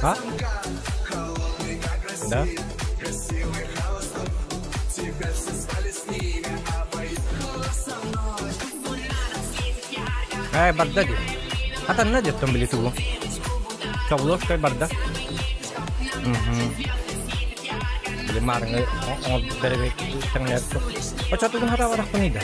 А? Да? Э, барда дии. Хатанна диэттэн били тугу. Чогловскай барда. Били маарыҥы оҥорбут бэрэбиэк тэҥнээбит. Оччотугун хатаабатахпын да.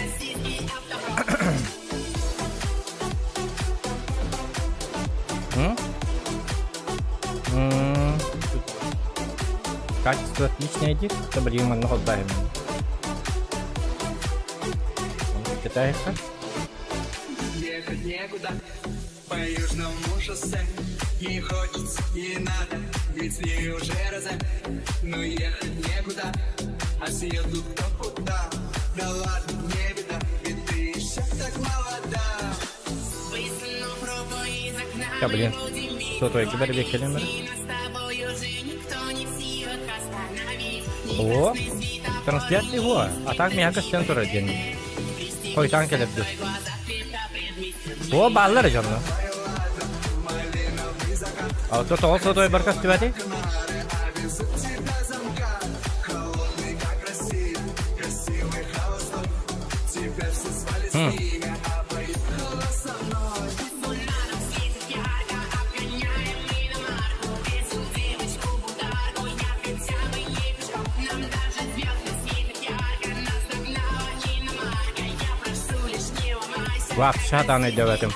Качество отличное диир, то блин манна холбоһум. Китайка. Ехать некуда по южному шоссе. Не хочется, не надо, ведь с ней уже раза. Но ехать некуда, а съедут кто куда. Да ладно, не беда, ведь ты еще так молода. Я, блин, сотовый кибер О, трансляция его, а так мягко центр один. Хойутаан кэлэр дуу. О, бааллар дьонно. А то тоҕо сотовый бар көстүбэтэй? Вообще дааны өйдөөбөтүм.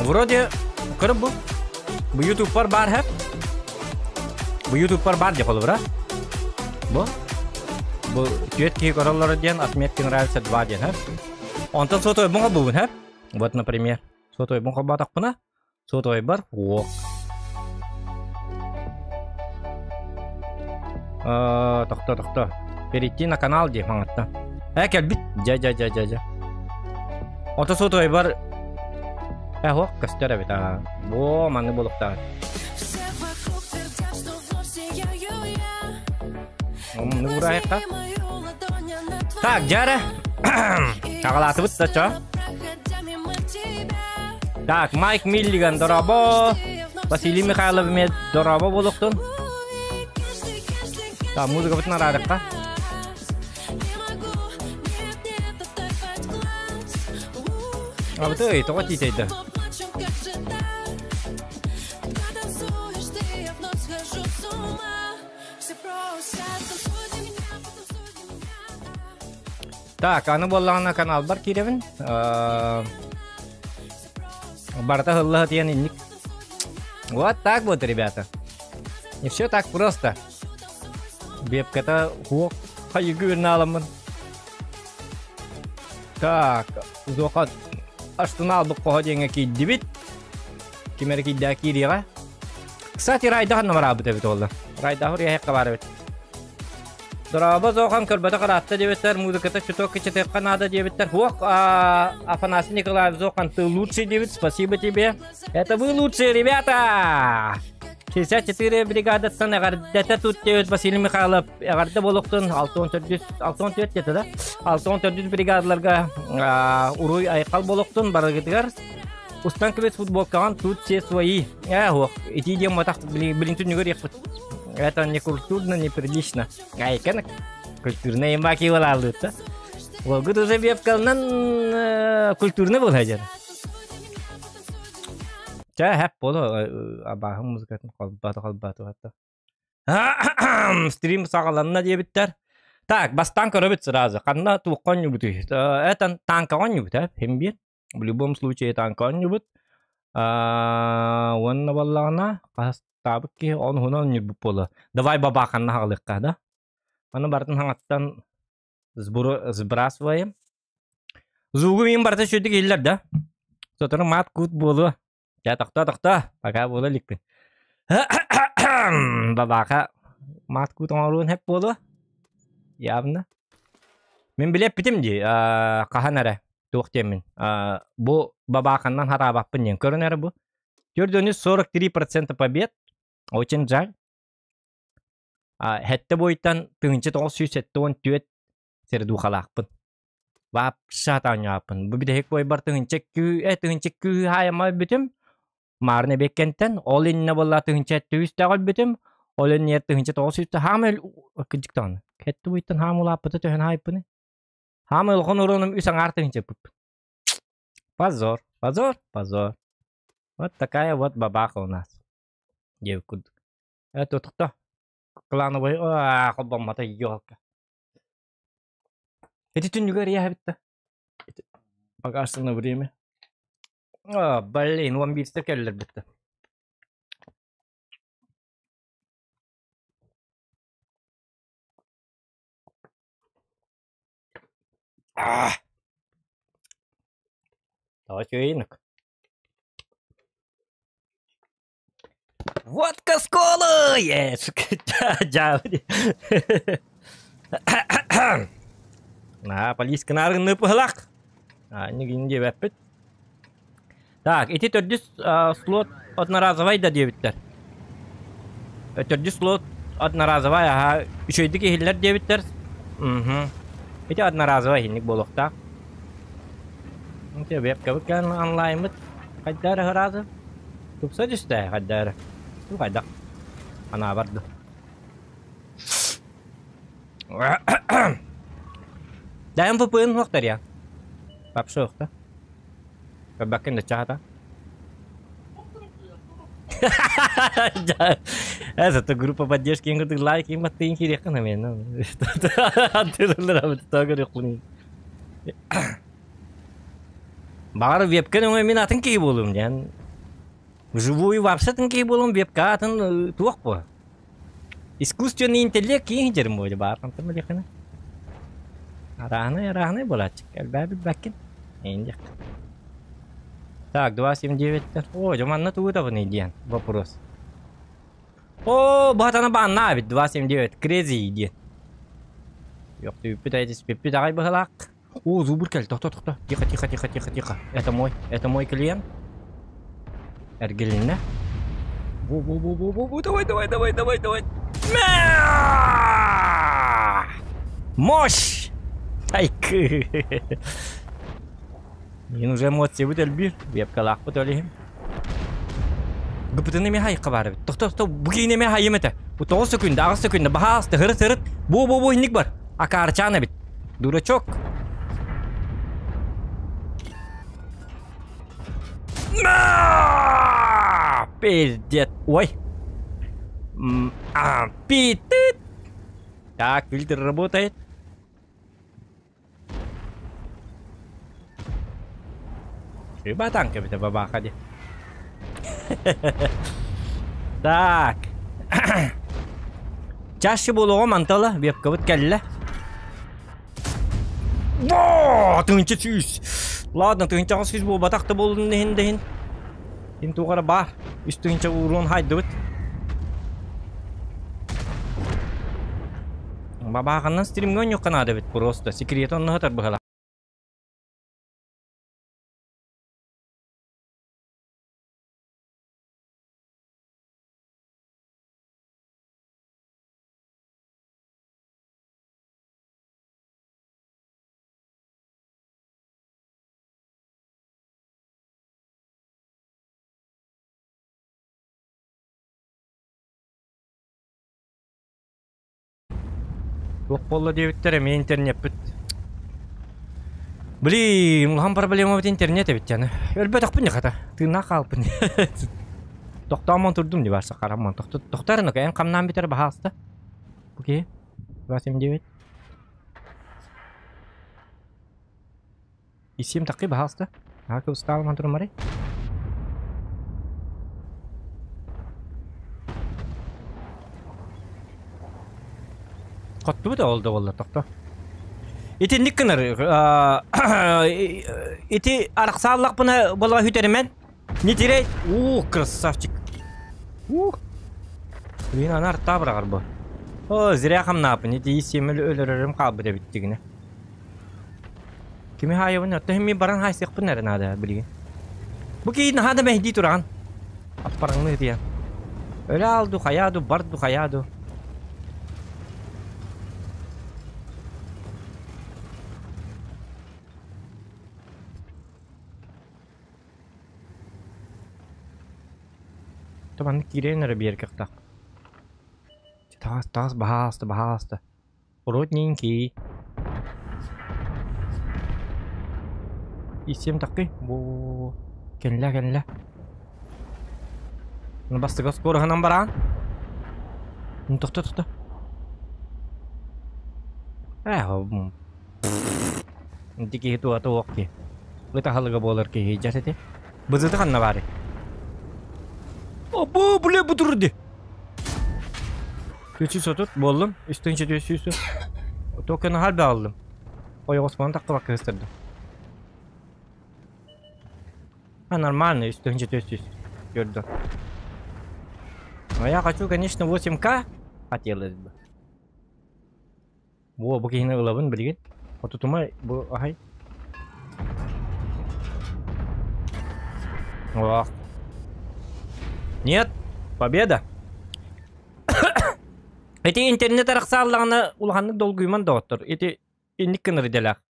Вроде көрүп бу. Бу ютубпар бар хэп. Бу ютубпар бар деп холобура. Бу. Бу түөрт киһи көрөллөрө диэн отметки нравится 2 диэн хэп. Онтон сотовой буҥа бубун хэп. Вот, например, сотовой буҥ холбоотохпуна, сотовойбар уок. Тохто, тохто. Перейти на канал дии маҥатта. Э, кэлбит. Дьэ, дьэ, дьэ, дьэ, дьэ. Ото сотовойбар Э, ох, көстөр эбит аа. Бо, манны буолуохтаах. Онну ураайыкка. Так, дьэ Аҕалаатыбыт да чо. Так, Майк Миллиган, дорообо. Василий Михайлов эмиэ дорообо буолуохтун. Так, музыкабытын араарыкка. Абыты, тоҕо тиитэйдэ? Так, аны буоллаҕына каналбар киирэбин. Барыта һылла диэн инник. Вот так вот, ребята. Не все так просто. Бепката хуок хайыгы үрнааламмын. Так, Зоха астына албыт хоһо диэҥҥэ киирдибит. Ким эрэ киирдээ киириэҕэ. Кстати, Райдахан номараабыт эбит уолла. Райдахыр яһекка баар эбит. Дорообо Зохан көрбөтөх ыраатта диэбиттэр, музыката чуток кичэтиэххэ наада диэбиттэр. Хуох, Афанасий Николаев Зохан, ты лучший диэбит, спасибо тебе. Это вы лучшие, ребята! 64 бригадаттан эҕэрдэтэ тут диэбит Василий Михайлов эҕэрдэ буолуохтун 64 64 диэтэ да 64 бригадаларга уруй айхал буолуохтун барыгытыгар Устан кэбис футболкаҕын тут все свои. Ээ, ох, ити диэн матах билин түннүгэр иэхпит. Это не культурно, не прилично. Айкан культурная имаки балаалыытта. Волгут уже бепкалынан культурный был хадьар. Чэ, хэп боло абааһы музыкатын холбааты холбааты хатта. Стрим саҕаланна диэбиттэр. Так, бастаан көрөбүт сразу. Ханна туохха оонньуубутуй? Это танкаҕа оонньуубут, э, хим биир. В любом случае танка оонньуубут. Уонна буоллаҕына хаһыстаабыт киһи онуһунан оонньуурбут буолуо. Давай бабааханна хаҕалыахха да. Аны барытын хаҥаттан сбрасываем. Звугу мин барыта үчүгдүк иһиллэр да. Сотору мат кут буолуо. Дьэ тохтоо тохтоо. Пока буола иликпин. Бабааха мат кут оҥоруон сөп буолуо. Явно. Мин билэппитим дии, хаһан эрэ туох диэммин. Бу бабааханнан хараабаппын диэн көрөн эрэ бу. 43% побед. Очень жаль. Хэттэ буойтан 1974 сердухалаахпын. Вообще оонньообоппун. Бу бүтэһик буойбар тыһыынча күү, э тыһыынча күүһү хаайама өлбүтүм. Маарына эбиэккэнтэн ол иннинэ буолла 1700-тээх өлбүтүм. Ол иннигэр 1900 хаама кырдьык даҕаны. Кэтти буйттан хаама улааппыта төһөн хаайыппыный? Хаама улахан уронум үс аҥаар тыһыынча ыппыппын. Позор, позор, позор. Вот такая вот бабаха у нас. Диэбит курдук. Э, тутукта. Клановый, аа, холбоммата, ёлка. Эти түннүгэр иэһэбит да. Пока на время. А, блин, он биирсэ кэллэрбит да. А! Давай чуйнук. Водка с колой! На, полиска нарынны пыһылах. Нигин диэбэппит. Так, ити төрдүс слот одноразовай да диэбиттэр. Төрдүс слот одноразовай, аха, үчүгэйдик иһиллэр диэбиттэр. Угу. Ити одноразовай иһинник буолуохтаах. Ити вебкабыт кэлэн онлайммыт хайда эрэ ыраазы. Тупса түстэ хайда эрэ. Ту хайдах. Анаа барды. Да МВП-н суохтар я. Вообще суохта. Көрбөккүн да чаата. Это группа поддержки ингырдык лайк иматтыын киириэххин эмиэ. Баҕар вебка нөҥүө мин атын киһи буолуум диэн. Вживую вообще атын киһи буолуум, вебка атын туох бу? Искусственный интеллект киһи дьэрим буолуо баар хантан билиэххинэ. Арааһынай арааһынай буолааччы. Элбээ билбэккин. Эйин диэх. Так, 2.79 О, дьэ манна тугу табыный диэн вопрос. О, баатана бааннаа эбит 2.79 Crazy диэн. Йохтуйуппут айтыспиппит аҕай быһылаах. О, зубр кэл, тохто, тохто. Тихо, тихо, тихо, тихо, тихо. Это мой, это мой клиент. Эргилиннэ. Бу-бу-бу-бу-бу, давай, давай, давай, давай, давай. Мощь! Айкы. Мин уже эмоциябыт өлбүр. Вебкалаахпыт өлүһүм. Гыпытын эмиэ хайыкка баар эбит. Тохто, тохто, бу киин эмиэ хайым этэ. Бу 9 секунда, 8 секунда, баһаалыста, һырыт, һырыт. Бу, бу, бу, инник бар. Акаарчаан эбит. Дурачок. Пиздец. Ой. А, пи-тыт. Так, фильтр работает. Рыба танк эбитэ бабаха ди. Так. Чаще буолуоҕа мантала, вебкабыт кэллэ. Во! Тыһыынча сүүс. Ладно, тыһыынчаҕа сүүс буолбатах да буоллун иһин да иһин. Иһин туох эрэ баар. Үс тыһыынча ууруон хайдыбыт. Бабааҕаннан стримҥа оонньуохха наада эбит просто. Секрет онно сытар быһыылаах. Туох буолла диэбиттэр эмиэ интернеппит. Блин, улахан проблемабыт интернет эбит дьаны. Өлбөтөхпүн хата. Тыыннаах хаалпын. Тохтоомон турдум дии барса харамман. Тохтор ну эн хамнаан бүтэр баһаалыста. Окей. 279. Исим такы баһаалыста. Аха кыбыстаалыман турумарый. Хоттубут ол да буолла тохто. Итинник гынар ити арахсааллахпына буолла хүтэримэн Не теряй. Ух, красавчик. Ух. Блин, аны артаа быраҕар бу. О, зря хамнаапын. Ити сиэмэл өлөрөрүм хаалбыт эбит дигинэ. Кими хаайабын? Оттон химми баран хаайсыахпын эрэ наада билигин. Бу киһи наһаа да мэһдии тураҕын. Аппараҥныы тиийэн. Өлө аалду, хайаа ду, бар ду, хайаа ду. То маннык киирэн эрэ биэр кыахтаах. Таас, таас, баһаалыста, баһаалыста. Родненький. Исиэм такый. Бу кэллэ, кэллэ. Ну бастыга скороһынан бараан. Ну тохто, тохто. Ээ, Ити киһи туһата уох киһи. Ыт аһылыга буолар киһи дьэ ити. Бызыты ханна баарый? Обо, бля, бу турди. Үчү сотут буоллум. Үстэн четүө сүүс. Токен хал бааллым. Ойоҕоспон тахтыбакка кыстырдым. А нормально, үстэн четүө сүүс. Көрдüm. Но я хочу, конечно, 8К хотелось бы. Во, бу киһини ылабын билигин. Отутума бу аһай. Ох. Нет, победа. Ити интернет арахсааллаҕына улаханнык долгуйман доҕоттор. Ити инник гынар идэлээх.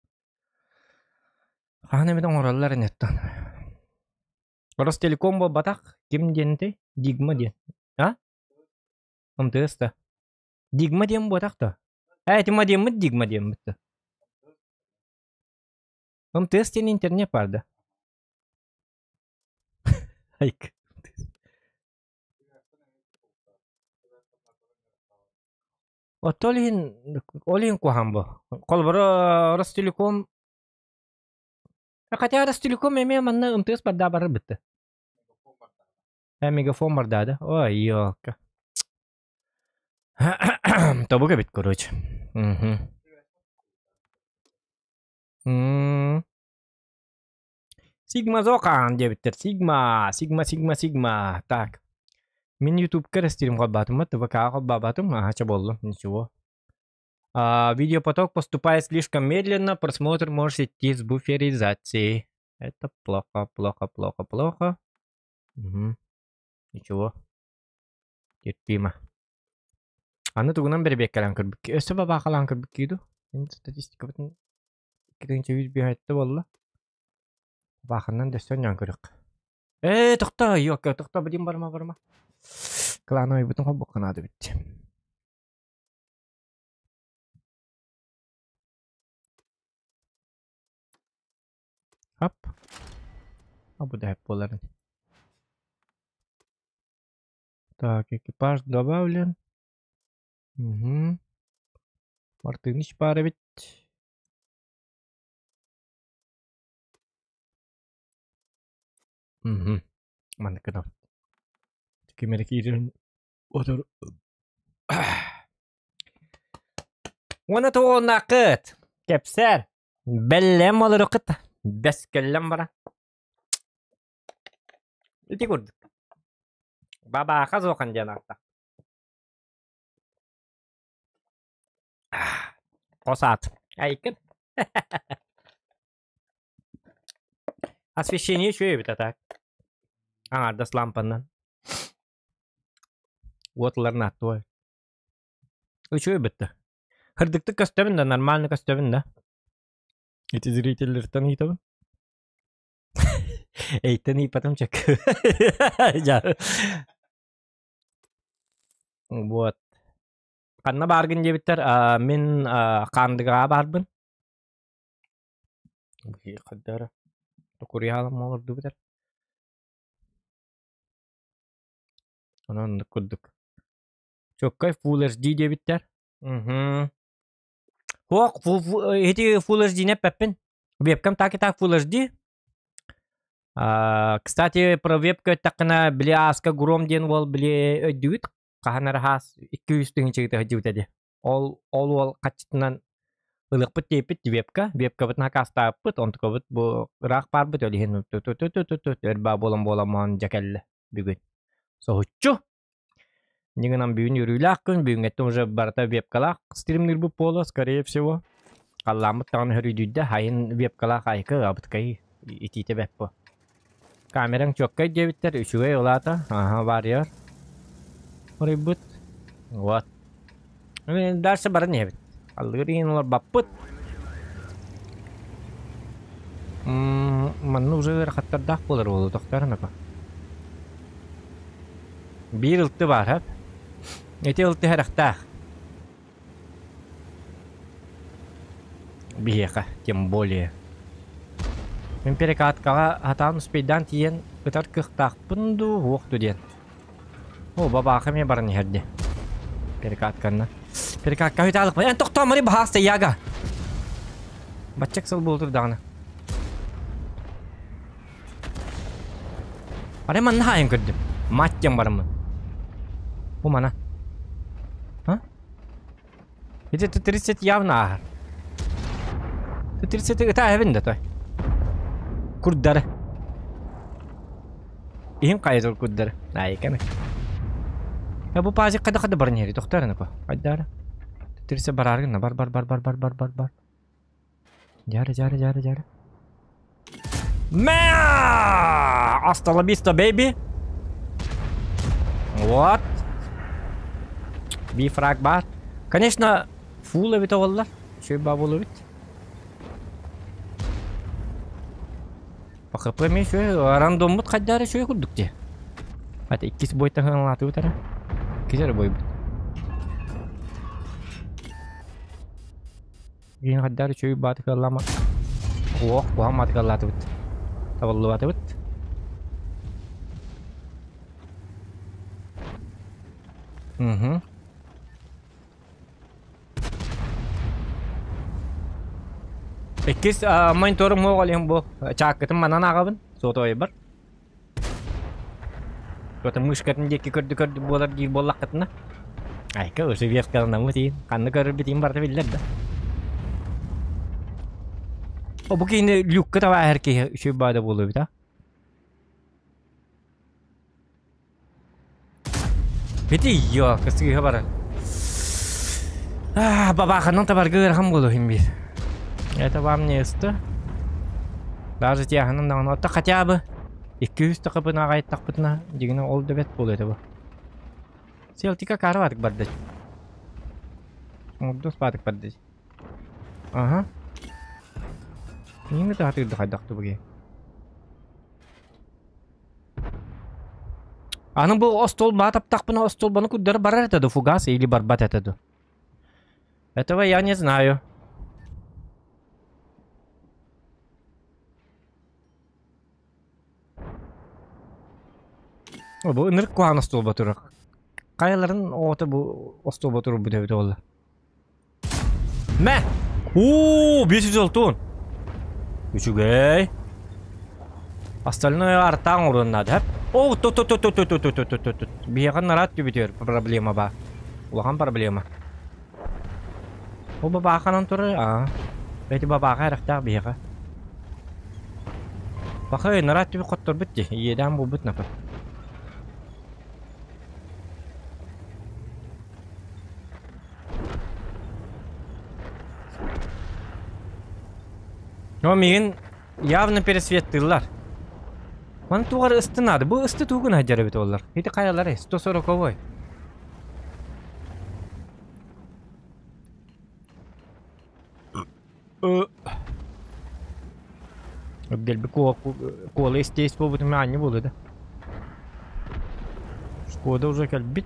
Хаһан эмит оҥороллор инеттан. Ростелеком буолбатах. Ким диэн этэй? Дигма диэн. А? МТС да. Дигма диэн буотах да? Ээ, ити диэммит Дигма диэммит да. МТС диэн интернет баар да? Айк. Оттон ол иһин ол иһин куһаҕан бу. Холобура Ростелеком Хотя Ростелеком эмиэ манна МТС барда барар бытты. Э, мегафон барда да? Ой, ёлка. Тобук эбит, короче. Мгм. М. Сигма Зокан диэбиттэр. Сигма, Сигма, Сигма, Сигма. Так. Мин Ютубка растирим холбаатым, ТВК холбаабатым. Ага, чэ буоллум, ничего. А, видеопоток поступает слишком медленно, просмотр может идти с буферизацией. Это плохо, плохо, плохо, плохо. Угу. Ничего. Терпимо. Аны тугунан бэрэбиэккэлээн көрбүккэ өссө бабаахалаан көрбүккүү дуу? Статистикабытын 2 буолла. Бабааханнан да өссө оонньоон көрүөх. Ээ, тохтоо, ёка, тохтоо, блин, барыма, барыма. Клановыйбытын холбуохха наада эбит. Ап. Бу да буоларын. Так, экипаж добавлен. Угу. Мартыныч баар эбит. Угу. Маннык гынабыт. Ким эрэ киирэн отор. Уонна тугуннакыт. Кэпсээр. Бэллэм олорукут. Бэс кэллэм бара. Ити курдук. Бабааха суохан диэн ааттаах. Хос аат. Айкын. Освещение үчүгэй эбит а так. Аҥаардас лампанан. Уот ыларын ааттуой. Үчүгэй бытта. Хырдыктык көстөбүн да, нормально көстөбүн да. Ити зрителлэртэн ыйытабын. Эйтэн ыйпатым чек. Вот. Ханна бааргын диэбиттэр, мин Хаандыгаҕа баарбын. Хайдара. Токуруйаалам олордубутар. Онон оннук курдук. Чоккай Full HD диэбиттэр. Угу. Суох, ити Full HD-ни эппэппин. Вебкам так и так Full HD. А, кстати, про вебка эттэххинэ, били ааска Гром диэн уол били өйдүүгүт хаһан эрэ хаас 200 тыһыынча сылдьыбыта дии. Ол ол уол хаччытынан ылыахпыт диэппит вебка. Вебкабытын хакаастаабыппыт, онтукабыт бу ыраах баарбыт, ол иһин өр баа буолан буоламмын дьэ кэллэ бүгүн. Соһуччу! Инньэ гынан бүгүн үөрүүлээх күн, бүгүҥҥэттэн уже барыта вебкалаах стримныырбыт буолуо, скорее всего. Халлааммыт даҕаны хөрүйдүйдэ, хайын вебкалаах айка ыабыткай итиитэ бэт бу. Камераҥ чуоккай диэбиттэр, үчүгэй улаата, аха варьер. Оройбут. Вот. Дальше баран иһэбит. Аллыгыр иһин олорбаппыт. Манна уже ыарахаттардаах буолар уолу тохтоор напа. Биир ылты баар, хөп. Ити ылты сэрэхтээх. Биһиэхэ, тем более. Мин перекаткаҕа хатаан успейдаан тиийэн ытар кыахтаахпын дуу, уох дуу диэн. О, бабааха эмиэ баран иһэр дии. Перекатканна. Перекатка үтаалыкпын. Эн тохтоомари баһаasta яга. Баччак сыл буолтур даҕаны. Арай манна хаайан көрдүм. Мать диэн бараммын. Бу мана. А? Ити 30 явно ааһар. 30 ытаа эбин да той. Курдары. Иһин хайытыр курдары. Айками. Я бу пазик када када баран иһэри тохтор по. Айдара. 30 бараргын бар бар бар бар бар бар бар бар. Дьары дьары дьары дьары. Мя! Hasta la vista, baby. Вот. Бифраг бар. Конечно, фул эбит оҕоллор. Үчүгэй баа буолуо эбит. ПХП эмиэ үчүгэй. Рандоммут хайдаа эрэ үчүгэй курдук дии. Хата иккис бойтан ыҥалаатыбыт эрэ. Иккис эрэ бойбут. Биин хайдаар үчүгэй бааты кыаллаама. Уох, куһаҕан бааты кыаллаатыбыт. Табыллыбатыбыт. Угу. Иккис мониторум суох олиһин бу чааккытын манан ааҕабын сотовайбар. Что-то мышкатын диэки көрдү-көрдү буолар диир буоллаххытына. Айка уже вешкаланаммыт иин. Ханна көрөрбүт иин барыта биллэр да. О, бу киһини люкка табааһар киһи үчүгэй баада буолуо эбит а. Ити йо, кысыыһа барар. Аа, бабааханан табарга ыарахан буолуо иһин биир. Это вам не ысты. Даже тиаһынан даҕаны отто хотя бы 200 тахапын аҕайыттахпытына дьигинэ ол да бэт буолуо этэ бу. Селтика карабатык барда. Оҥордус баатык барда. Аха. Иҥҥэ таһатыырда хайдах тубуги. Аны бу остуолбаҕа таптахпына остуолбаны курдары барар этэ ду фугас или барбат этэ ду. Этого я не знаю. О, бу ынырык куһаҕан остуолба турар. Хайаларын оҕото бу остуолба турбут эбит буолла. Мэ! Уу, 560. Үчүгэй. Остальное артаан оруон наада. О, то то то то то то то то то то Биһиэхэ нараат түбүтүөр проблема ба. Улахан проблема. Ол бабааханан турар, аа. Эти бабааха эрэхтээх биһиэхэ. Пахай, нараат түбү хотторбут дии. Иэдээн буолбут напа. Но миигин явно пересветтыыллар. Маны туох эрэ ысты наада. Бу ысты тугу гына сылдьар эбит буоллар. Ити хайаларый? 140-ой. Дэлби куола истиэс буолбутум аанньа буолуо да. Шкода уже кэлбит.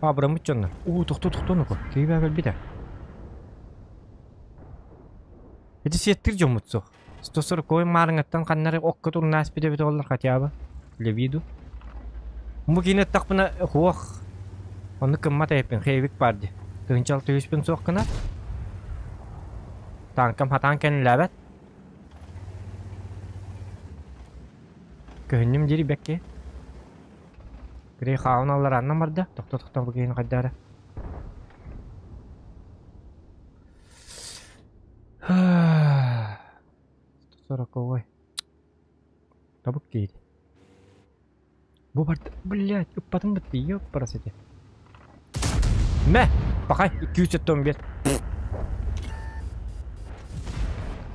Абыраммыт дьоннор. Уу, тохтоо, тохтоо, ну-ка. Киһи кэлбит ээ. Ити сиэттир дьоммут суох. 140 маарыҥаттан ханна эрэ окко турнаспыт эбит буоллар хотя бы. Для виду. Бу киинэ аттахпына хуох. Оннук кыммат эппин, хейвик баар дии. Тыһынчал түһүспүн суох гына. Танкам хатаан кэннилээбэт. Көһүннүм дири бэкки. Грей хаалан алларааннан барда. Тохто тохто бу киһини хайдаара. Сороковой. Табык киһи. Бу барда, блядь, ыппатым бытты, ёппарас эти. Мэ! Пахай, 271.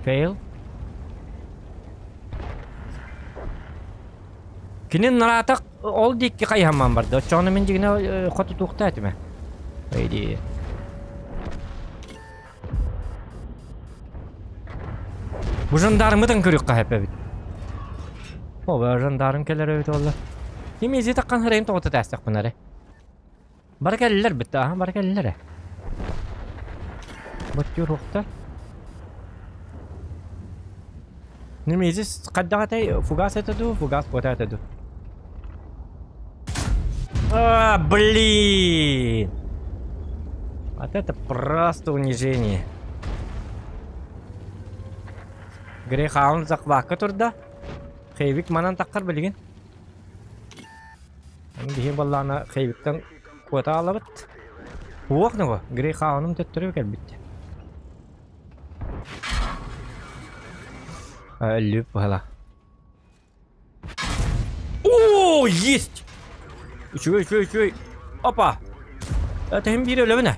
Фейл. Кини нараатах ол диэки хайыһамман барда. Оччоҕуна мин дьигинэ хоту туохта этимэ. Эй Бу жандармытын көрүөххэ эбит. О, жандарм кэлэр эбит буолла. Ким изи таққан хырайын тоҕото тээстэхпин эрэ. Бары кэллилэр битте, аха бары кэллилэр ээ. Боттуур уохтар. Немезис хайдах этэй? Фугас этэ дуу, фугас буота этэ дуу? А, блин! Вот это просто унижение. Грейхаунд захвакка турда. Хейвик манан таххар билигин. Биһи баллаана Хейвиктен куота алабыт. Уох него, Грейхауным төттөрү кэлбит. Өлүп бала. О, есть! Үчүгэй, үчүгэй, үчүгэй. Опа! Это хим биир өлөбүнэ.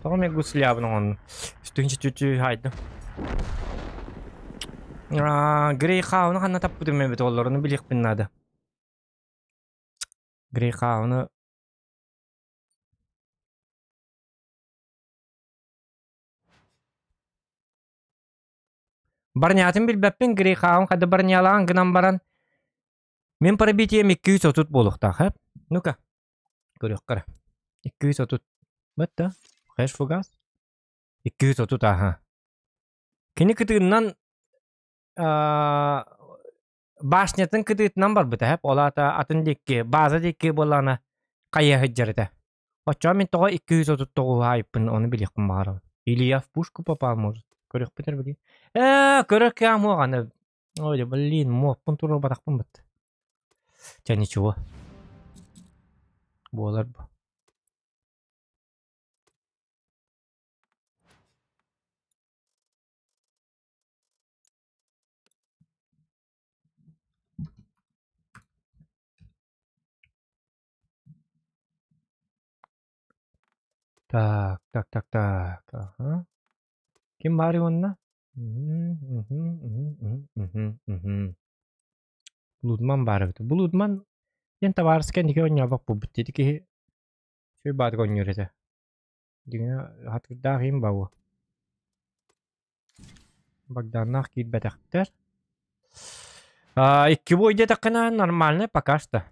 Тоҕо мен гуслябын оҥонну. Үстүнчү түтү хайдым. Грейхауны ханна таппытым эбит оллоруну билиэхпин наада. Грейхауны Барнятын билбэппин Грейхаун хада барнялаан гынан баран мин пробитием 230 буолуохтаах ээ. Ну-ка, көрүөххэ эрэ. 230. Бытта, хэш фугас. 230 аха. Кини кытыыннан башнятын кытыытынан барбыта эп. Ол аата атын диэки, база диэки буоллаҕына хайа сылдьар этэ. Оччоҕо мин тоҕо 239 айыппын ону билиэхпин баҕарабын. Или я в пушку попал, может. Көрүөхпүт эрэ билигин. Ээ, көрөр кыам суох аны. Ой, блин, муоппун туруорбатахпын бытта. Чэ, ничего. Буолар бу. Так, так, так, так. Ага. Ким баарый уонна? Мгм, мгм, мгм, мгм, мгм. Блудман баар эбит. Блудман диэн табаарыс кэнники оонньообот буолбут диэти киһи үчүгэй баатык оонньуур этэ. Дьиҥэ хатырдаах иһин бауа. Богданнаах киирбэтэхтэр. А, икки бой диэтэххинэ нормальный пока что.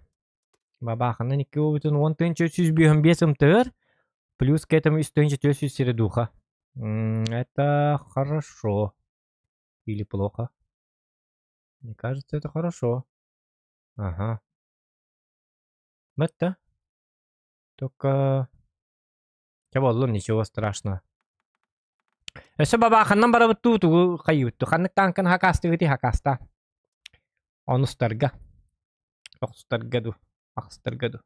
Бабааханан икки буолбутун уон тыһыынча сүүс биэс биэс ымтыгар, плюс к этому үс тыһыынча түөрт сүүс сири духа. Это хорошо. Или плохо. Мне кажется, это хорошо. Ага. Это. Только... Чэ буоллун, ничего страшного. Өссө бабааханнан барабыт дуу, тугу хайыыбыт дуу? Ханнык тааҥканы хакаастыгытый хакаастаа. Онустарга. Тохсустарга дуу, ахсыстарга дуу.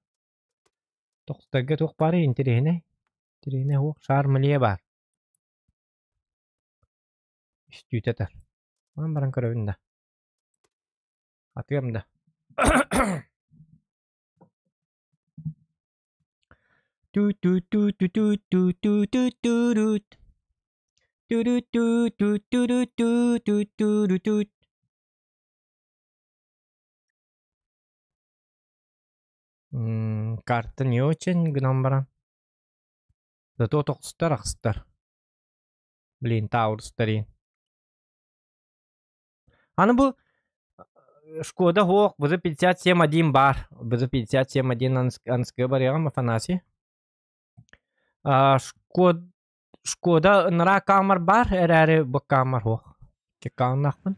Тохсустарга туох баарый интэриэһинэй? Интэриэһинэй суох, шар мле баар. Үстүүтэ этэр. Онон баран көрөбүн да. Атыам да. Ту-ту-ту-ту-ту-ту-ту-ту-ту-рут. Ту-ру-ту-ту-ту-ру-ту-ту-ту-ру-тут. Карта не очень гынан баран. Зато тохсустар ахсыстар. Блин, Таурустар Аны бу Шкода суох, бу 57.1 баар. Бу 57.1 аныскыга барыаҕым Афанасий. Шкода Шкода ыныраа камер баар эрээри бу камер суох. Икки аккауннаахпын.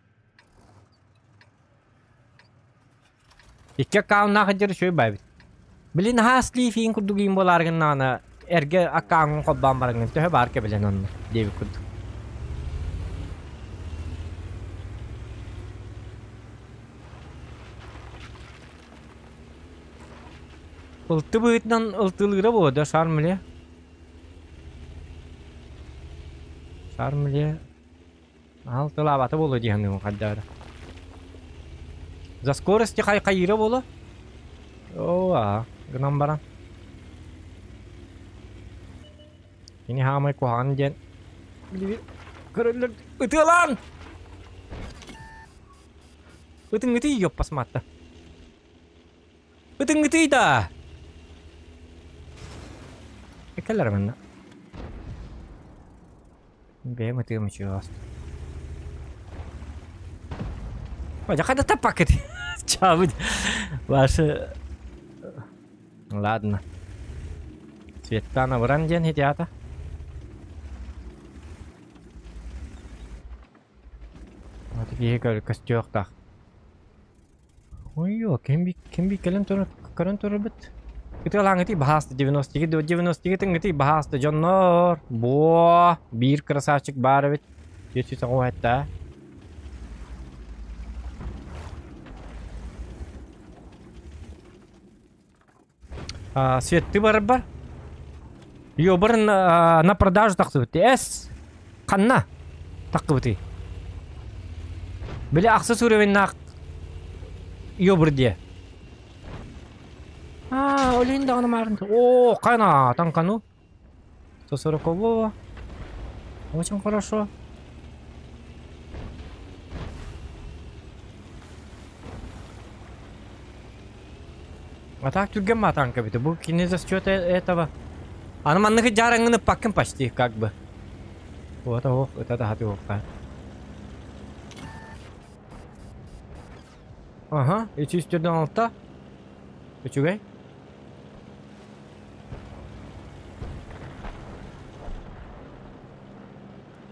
Икки аккауннаах дьэр үчүгэй баайбыт. Блин, наһаа слив иин курдук иин буолаары гыннаҕына эргэ аккауҥҥун холбоон бараҥҥын төһө баар кэбилэн онно диэбит курдук. Ылты быһыытынан ылтылыыра буолуо да Шармле? Шармле алтылаабата буолуо дии саныыбын хайдах эрэ. За скорости хайхайыыра буолуо. Оо, аа, гынан баран. Кини хаамай куһаҕан диэн көрөллөр ытыалаан! Ытыҥҥытый ёппасмаатта. Ытыҥҥытый да! Кэлэр манна. Бэйэм ытыам үчүгэй Ой, хайда таппаккыт? Чаабыт. Ваша... Ладно. Светлана Вран диэн хитиата. Вот киһи көстүөхтаах. Ой, ким би ким би кэлэн турар көрөн турарбыт. Ытыалааҥытый баһааста 90 90 тыҥытый баһааста дьоннор. Буо, биир красавчик баар эбит. 497. Светты барарбар. Йобар на продажу тахсыбыт. Эс! Ханна? Тахсыбытый. Били ахсыс уровеннаах йобур диэ. А, олин даҕаны марын. О, қана, танкану. 140 Очень хорошо. А так түргэн матанка бит. Бу кини за счет этого. Аны манныгы жараңыны паккын почти как бы. Вот ох, это да хаты охка. Ага, 346. Үчүгэй.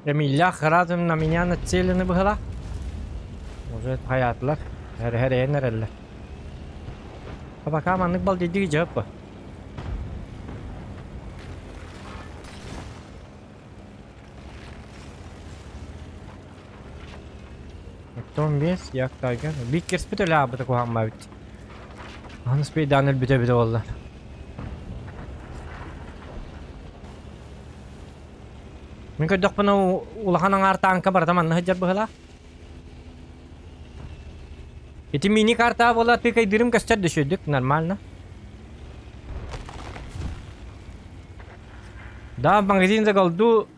Эмиллях разом на меня нацелены быһыла. Уже хаятылар. Эр эрэллэр. А пока маннык балдыйдыгы жаппа. Оттон бес, як тайгер. Бик кирспит өлө абыта куһамма бит. Аны спейдан өлбүтэ бите болла. Мин көрдөхпүнэ улахан аҥаар тааҥка барыта манна сылдьар быһыылаах. Ити мини-карта буола тыкайдырым көстөр дөшөйдүк, нормально. Да, в магазин за голду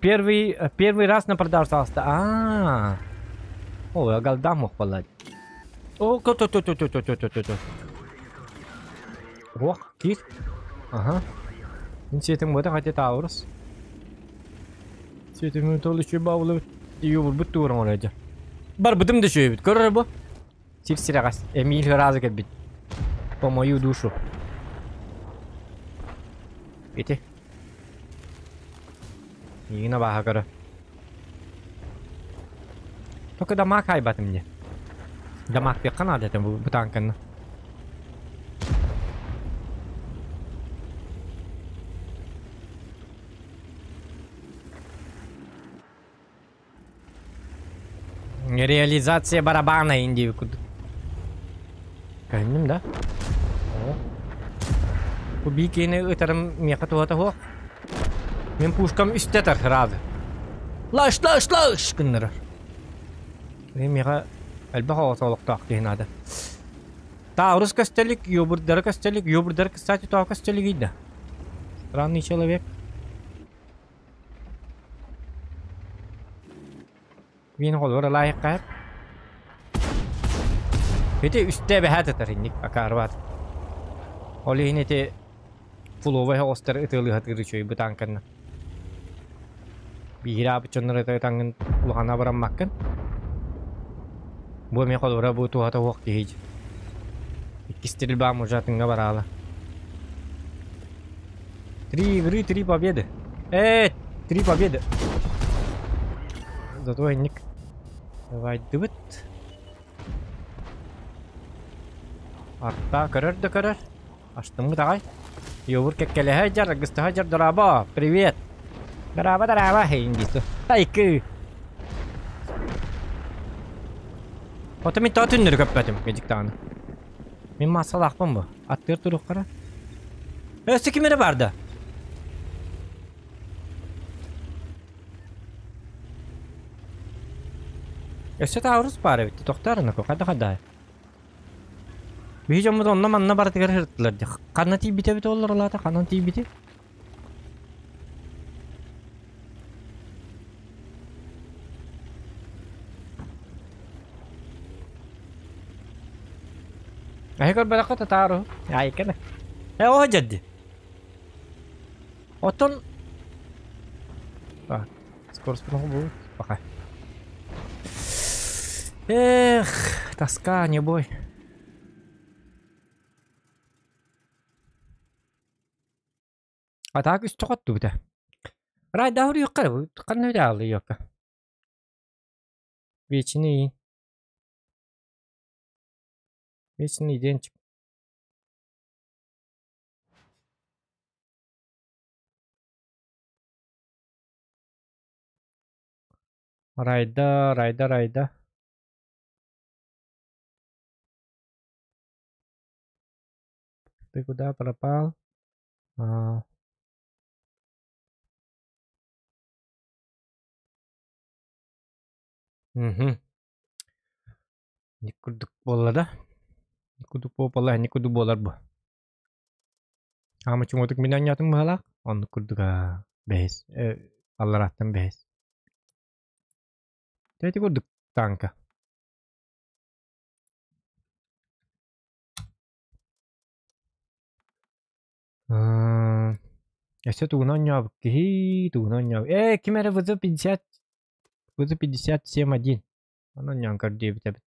первый, первый раз на продажу остался. А, -а, -а. О, голда мог полать. О, то то то то то то то то то. Ох, кир. Ага. Цветом вот хотя Таурус. Цветом то лишь баулы. Ее бут туран олеже. Бар бутым дөшөйбүт. Көрөр бу. Сип сирагас. Эмиль разы кэлбит. По мою душу. Ити. Игина баха көрө. Только дамаг хайбатым мне. Дамаг пекка надо это бу танканы. Реализация барабана Индии куда. Кәнним да? Бу бикини ытарым миэхэ туһата суох. Мин пушкам үстэ сразу. Лаш, лаш, лаш гыннарар. Мин миэхэ элбэх оҕото олохтоох киһи наада. Таурус көстөлүк, юбурдары көстөлүк, юбурдары, кстати, тоҕо көстөлүк да. Странный человек. Мин холура лайыққа. Ити үстэ бэһэт ытар инник акаарбат. Ол иһин ити фуловай оҕустар ытыалыһатыыр үчүгэй бытаанканна. Биһири аабыт дьоннор ытаҥҥын улахана бараммаккын. Бу эмиэ холобура бу туһата уох киһи. Иккис стрельбам уже атыҥҥа бараала. Три игры, три победы. Три победы. Зато инник. Давай дыбыт. Арта көрөр да көрөр. Аштыммыт аҕай. Йобур кэккэлэһэ дьар, гыстаһа дьар дораба. Привет. Дораба дораба хейин Айкы. Ото мин тоҕо түннөрү көппөтүм кэдьиктаҕына. Мин массалаахпын бу. Аттыыр туруоххара. Өссө ким эрэ баар да? Өссө Таурус баар эбит. Тохтоор ынako хайда хайда. Биһи дьоммут онно манна барытыгар сырыттылар дии. Ханна тиийбитэ эбит оллор улаата ханан тиийбити? Эһи көрбөтөххө татаару. Айкана. Э оо дьадди. Оттон А, скорость будет пока. Эх, тоска, не бой. А так үстэ хоттубута. Райдаһыр юққа ханна үдэ юққа. Вечный. Вечный денчик. Райда, райда, райда. Ты куда пропал? А... Угу. Никудук буолла да? Никудук буолла, никудук буолар бу. Ама чумотук мин анньаатым быһалаах. Оннук курдук бэһис. Алларааттан бэһис. Тэти курдук танка. Өссө тугунан оонньообут киһи, тугунан оонньообут. Ээ, ким эрэ ВЗ-50, ВЗ-57-1. Ону оонньоон көрдүөбүт эбит.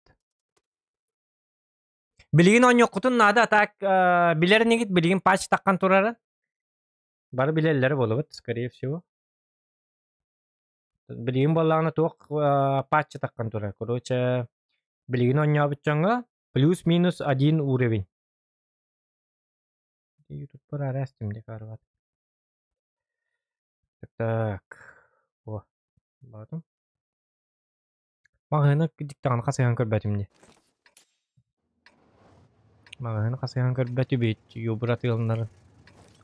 Билигин оонньуоххутун наада, так билэр инигит, билигин патч таххан турара. Бары билэллэрэ буолабыт, скорее всего. Билигин буоллаҕына туох патч таххан турар. Короче, билигин оонньообут дьоҥҥо плюс-минус один уровень. Ютубпар араас дии хаарбат. Так, о, баатым. Маҕаһыына диктаҕын хасыһан көрбөтүм дии. Маҕаһыына хасыһан көрбөтүбүт, юбра тыалнарын.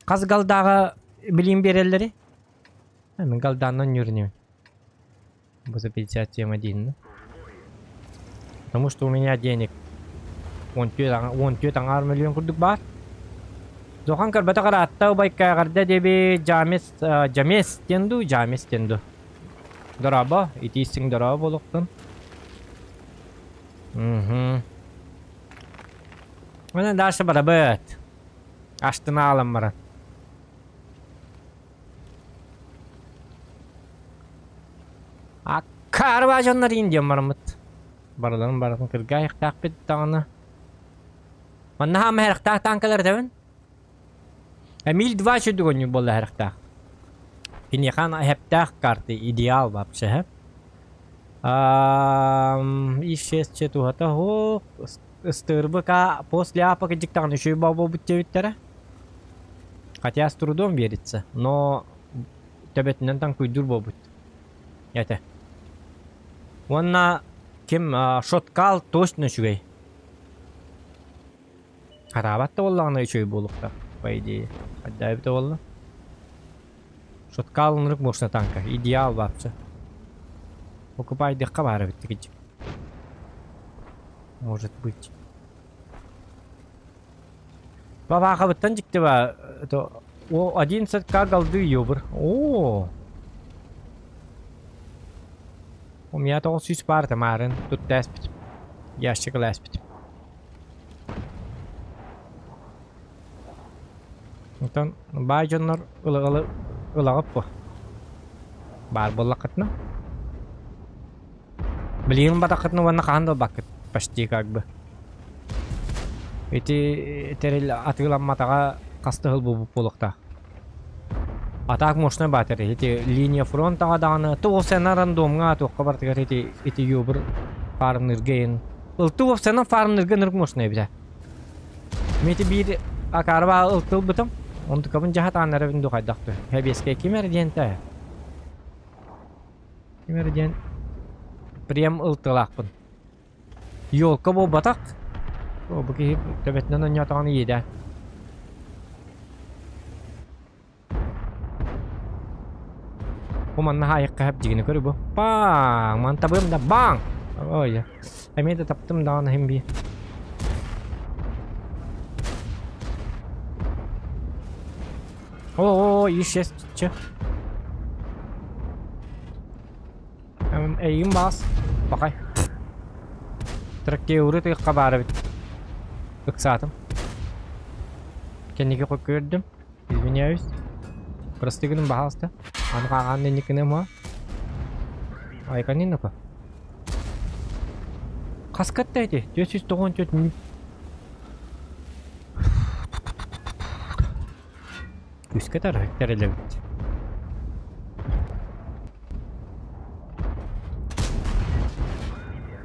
Хас галдааҕа билиим биэрэллэри? Мин галдааннан ньүрүнүм. Бу за 57 один. Потому что у меня денег 14 аҥаар миллион курдук баар. Зохан көрбөтөх ыраатта убайка эҕэрдэ диэбит Жамес Жамес диэн дуу, Жамес диэн дуу. Дорообо, итииссиҥ дорообо буолуохтун. Угу. Онон дальше барабыт. Астына аалан баран. Аккаарба дьоннор иин диэн бараммыт. Барыларын барытын кырга айахтаахпыт даҕаны. Манна хаама хэрахтаах танкалар этэбин. Эмиль 2 чүдүк оонньуур буолла хэрахтаах. Киниэхэ эһэптээх карты идеал вообще. И6 туһата оһох ыстыырбыка после апа кыдьыктаҕына үчүгэй буолбут диэбиттэрэ. Хотя с трудом верится, но төбөтүнэн таҥкуйдуур буолбут. Этэ. Уонна ким шоткал точно үчүгэй. Хараабат да буоллаҕына үчүгэй буолуохтаах, по идее. Хайдаа эбитэ буолла. Шоткал ынырык мощная танка. Идеал вообще. Покупайдыхха баар эбит кыдьык. Может быть. Бабаахабыттан дьикти ба это о 11к голды ёбр. О! У меня 900 баар тамарын тут тээспит. Ящик лээспит. Онтон баай дьоннор ылы ылаҕыт бу. Баар буоллаххытына. Билигин батаххытына уонна хаһан да ылбаккыт почти как бы. Ити тэрил атыыламматаҕа хас да сыл буолбут буолуохтаах. А так мощная батарея. Ити линия фронтаҕа даҕаны туох сена рандомҥа туохха барытыгар ити ити юбр фармнырга иһин. Ылты уопсайынан фармнырга ынырык мощная эбитэ. Мин ити биир акаарба ылтылбытым. Онтукабын дьаһатаан эрэбин дуу хайдах дуу. Хэбиэскэ ким эрэ диэн тэ. Ким эрэ диэн прем ылтылаахпын. Елка буолбатах. О, бу киһи төбөтүнэн оонньоотоҕун иэдээн. Бу манна хаайыкка хэп дьигини көрү бу. Баң! Ман табыам да баң! Ой, эмиэ да таптым даҕаны иһин бии. О, исчез че. Эйигин баас. Бакай. Тракеуры тыахха баар эбит. Ыксаатым. Кэнники көрдүм. Извиняюсь. Прости гыным баһаалыста. Аны хаҕаан инникини ма. Айканин ну-ка. Хаскатта эти? 494. Күүскэ тэрилэбит.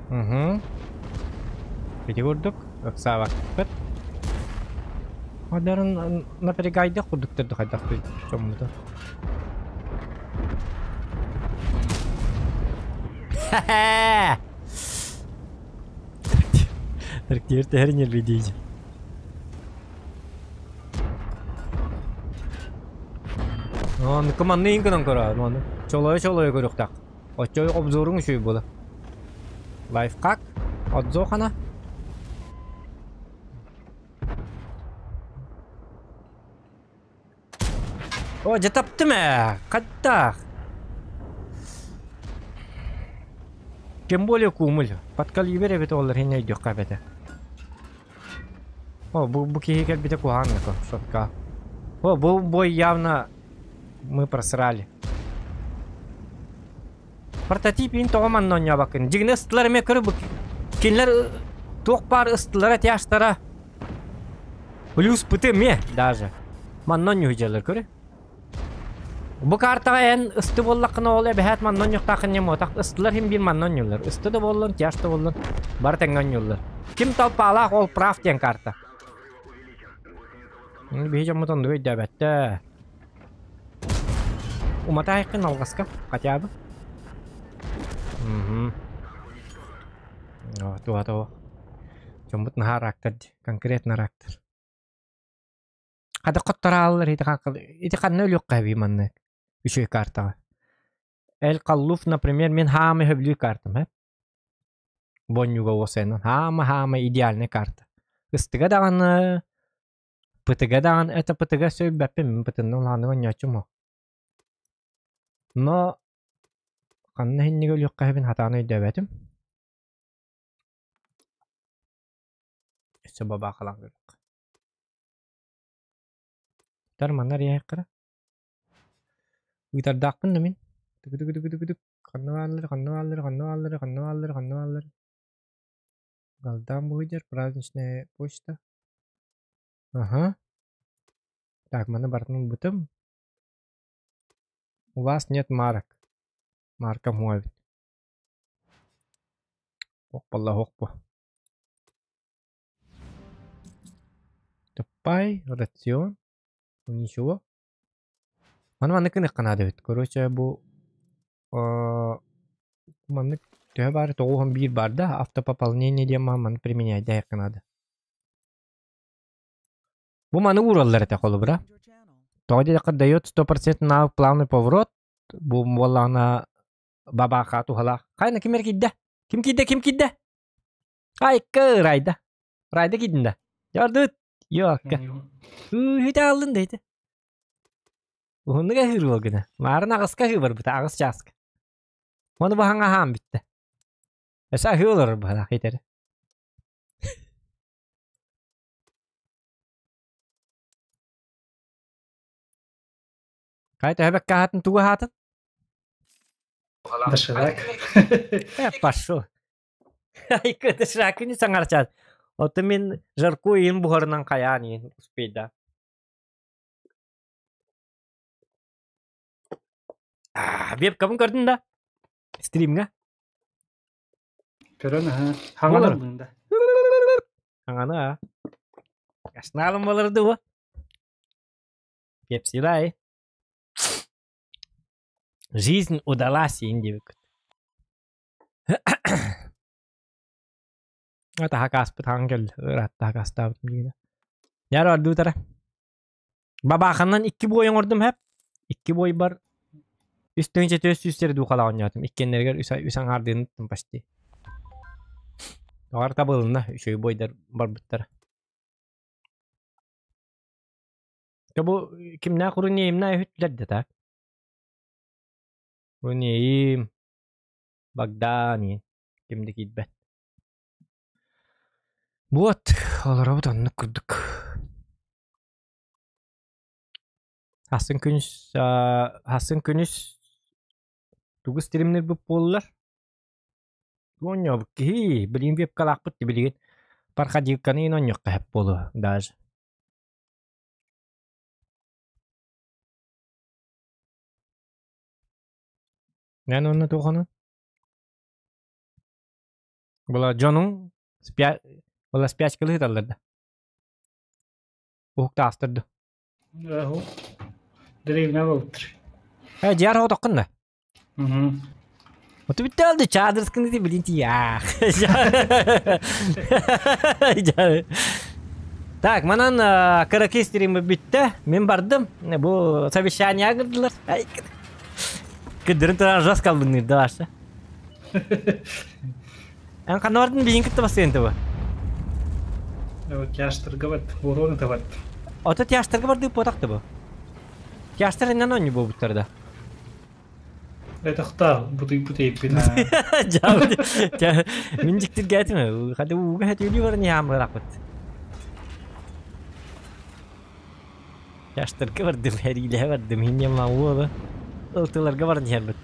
Угу. Ити курдук ыксаабаккыт. Одарын напрягайдах курдуктар хайдах чоммута. Трактир тэһэр нервидейди. Оннукка манны иин гынан көрө, маны. Чолойо-чолойо көрүөхтээх. Оччо обзоруҥ үчүгэй буола. Лайфхак. Отзохана. О, дьэ таптым ээ. Хаттаах. Тем более кумуль. Подкалибер эбит олар хин өйдүөххэ эбэтэ. О, бу, бу киһи кэлбитэ куһаҕан да сотка. О, бу бой явно мы просрали. Прототип ин тоҕо манна оонньообоккун? Дьигинэ ыстылар эмиэ көрө бу кинилэр туох баар ыстылара тяжтара плюс пыты эмиэ даже. Манна оонньуу көрө. Бу картаҕа эн ысты буоллаххына ол эбэһээт манна оонньуохтааххын ньымуотах ыстылар иһин биир манна оонньууллар. Ысты да буоллун, тяж да буоллун бары тэҥҥэ оонньууллар. Ким толпалаах ол прав диэн карта. Биһи дьоммут оннугу өйдөөбөттөө. Уматаайыккын алҕаска хотя бы. Угу. О, туга того. Дьоммут наһаа рактар дии, конкретно рактар. Хата хотторааллар ити ити ханна өлүөххэ эбии маннык үчүгэй картаҕа. Эль Каллуф, например, мин хаамай сөбүлүүр картам э. Бонньуга уосайынан хаама-хаама идеальный карта. Ыстыга даҕаны, пытыга даҕаны, это пытыга сөйбэппин, мин пытынна улааннык оонньооччум о. Но ханна иһиннигэ өлүөххэ эбин хатаан өйдөөбөтүм. Өссө бабаахалаан көрүөххэ. Тар манна эрийэххэ Ыытардаахпын да мин. Тыгы-тыгы-тыгы-тык ханна бааллар, ханна бааллар, ханна бааллар, ханна бааллар, ханна бааллар. Галдаан быһыйдьар, праздничная почта. Аха. Так, маны барытын ылбытым. У вас нет марок. Марка муа эбит. Ох балла ох бу. Туппай, рацион. Ничего. Маны маннык гыныахха наада эбит. Короче, бу маннык төһө баары 91 баар да, автопополнение диэн маны применять дэһиэххэ наада. Бу маны уураллар этэ холобура. Тоҕо диэтэххэ дает 100% навык плавный поворот. Бу буоллаҕына бабааха туһалаах. Хайна ким эрэ киирдэ? Ким киирдэ? Ким киирдэ? Айка Райда. Райда киирдин да. Ярдыт. Йоакка. Үһүтэ аллын да ити. Уһуннук аһыыр буол гына. Маарын аҕыска аһыы барбыта, аҕыс чааска. Ону баһаҥ аһаан бүттэ. Өссө аһыы олорор быһалаах итэри. Хайа төһө бэккэ аһаатын тугу аһаатын? Доширак. Э, пошел. Айка доширакы не саҥарчаат. Ото мин жарко иин буһарынан хайаан иин успейда. Вебкабын көрдүн да? Стримҥа? Көрөн аха. Хаҥан ыллын да. Хаҥаны а. Ашналым болырды бу. Пепсилай. Жизнь удалась индивик. Таһа кааспыт хаҥ кэллэ. Ыраатта каастаабытым дигинэ. Яр ордуутара. Бабааханнан икки бой оҥордум хэп. Икки бойбар үс тыһыынча түөрт сүүстэри дуухалаах оонньоотум. Иккиэннэригэр үс, үс аҥаардыын почти. Тоҕор табылынна, үчүгэй бойдар барбыттара. То бу кимнээх Рунеимна үһүттүлэр да так. Рунеим, Богдан, ким да киирбэт. Вот, олоробут оннук курдук. Хасын күнүс хасын күнүс тугу стримнирбит буоллар? Оонньообут киһи, билигин вебкалаахпыт билигин проходилканы оонньуохха сөп буолуо даже. Эн онно туоххунун? Была дьонуҥ спя... Была спячкалыы сыталлар да? Уһуктаастар ду? Древня буолтур. Э, дьиар оҕотоххун да? Мгм. Оту бүтте алды чаадырскын ити билин тиях. Так, манан кыракый стримы бүттэ. Мен бардым. Бу совещание кырдылар. Кыдырын туран жас калбынныр да башы. Эн ханна бардын биһин кытта басыйын тобу? Тяжтарга барт, уруон табат. Ото тяжтарга барды потак тобу. Тяжтар иннан онню буолбуттар да. Этахта бутый бутейпин. Мин дьиктиргээтим. Хады ууга хэтүүли баран яамыраппыт. Тяжтарга бардым, хэриилэһэ бардым. Хиннем уолу. Ылтыларга баран иһэрбит.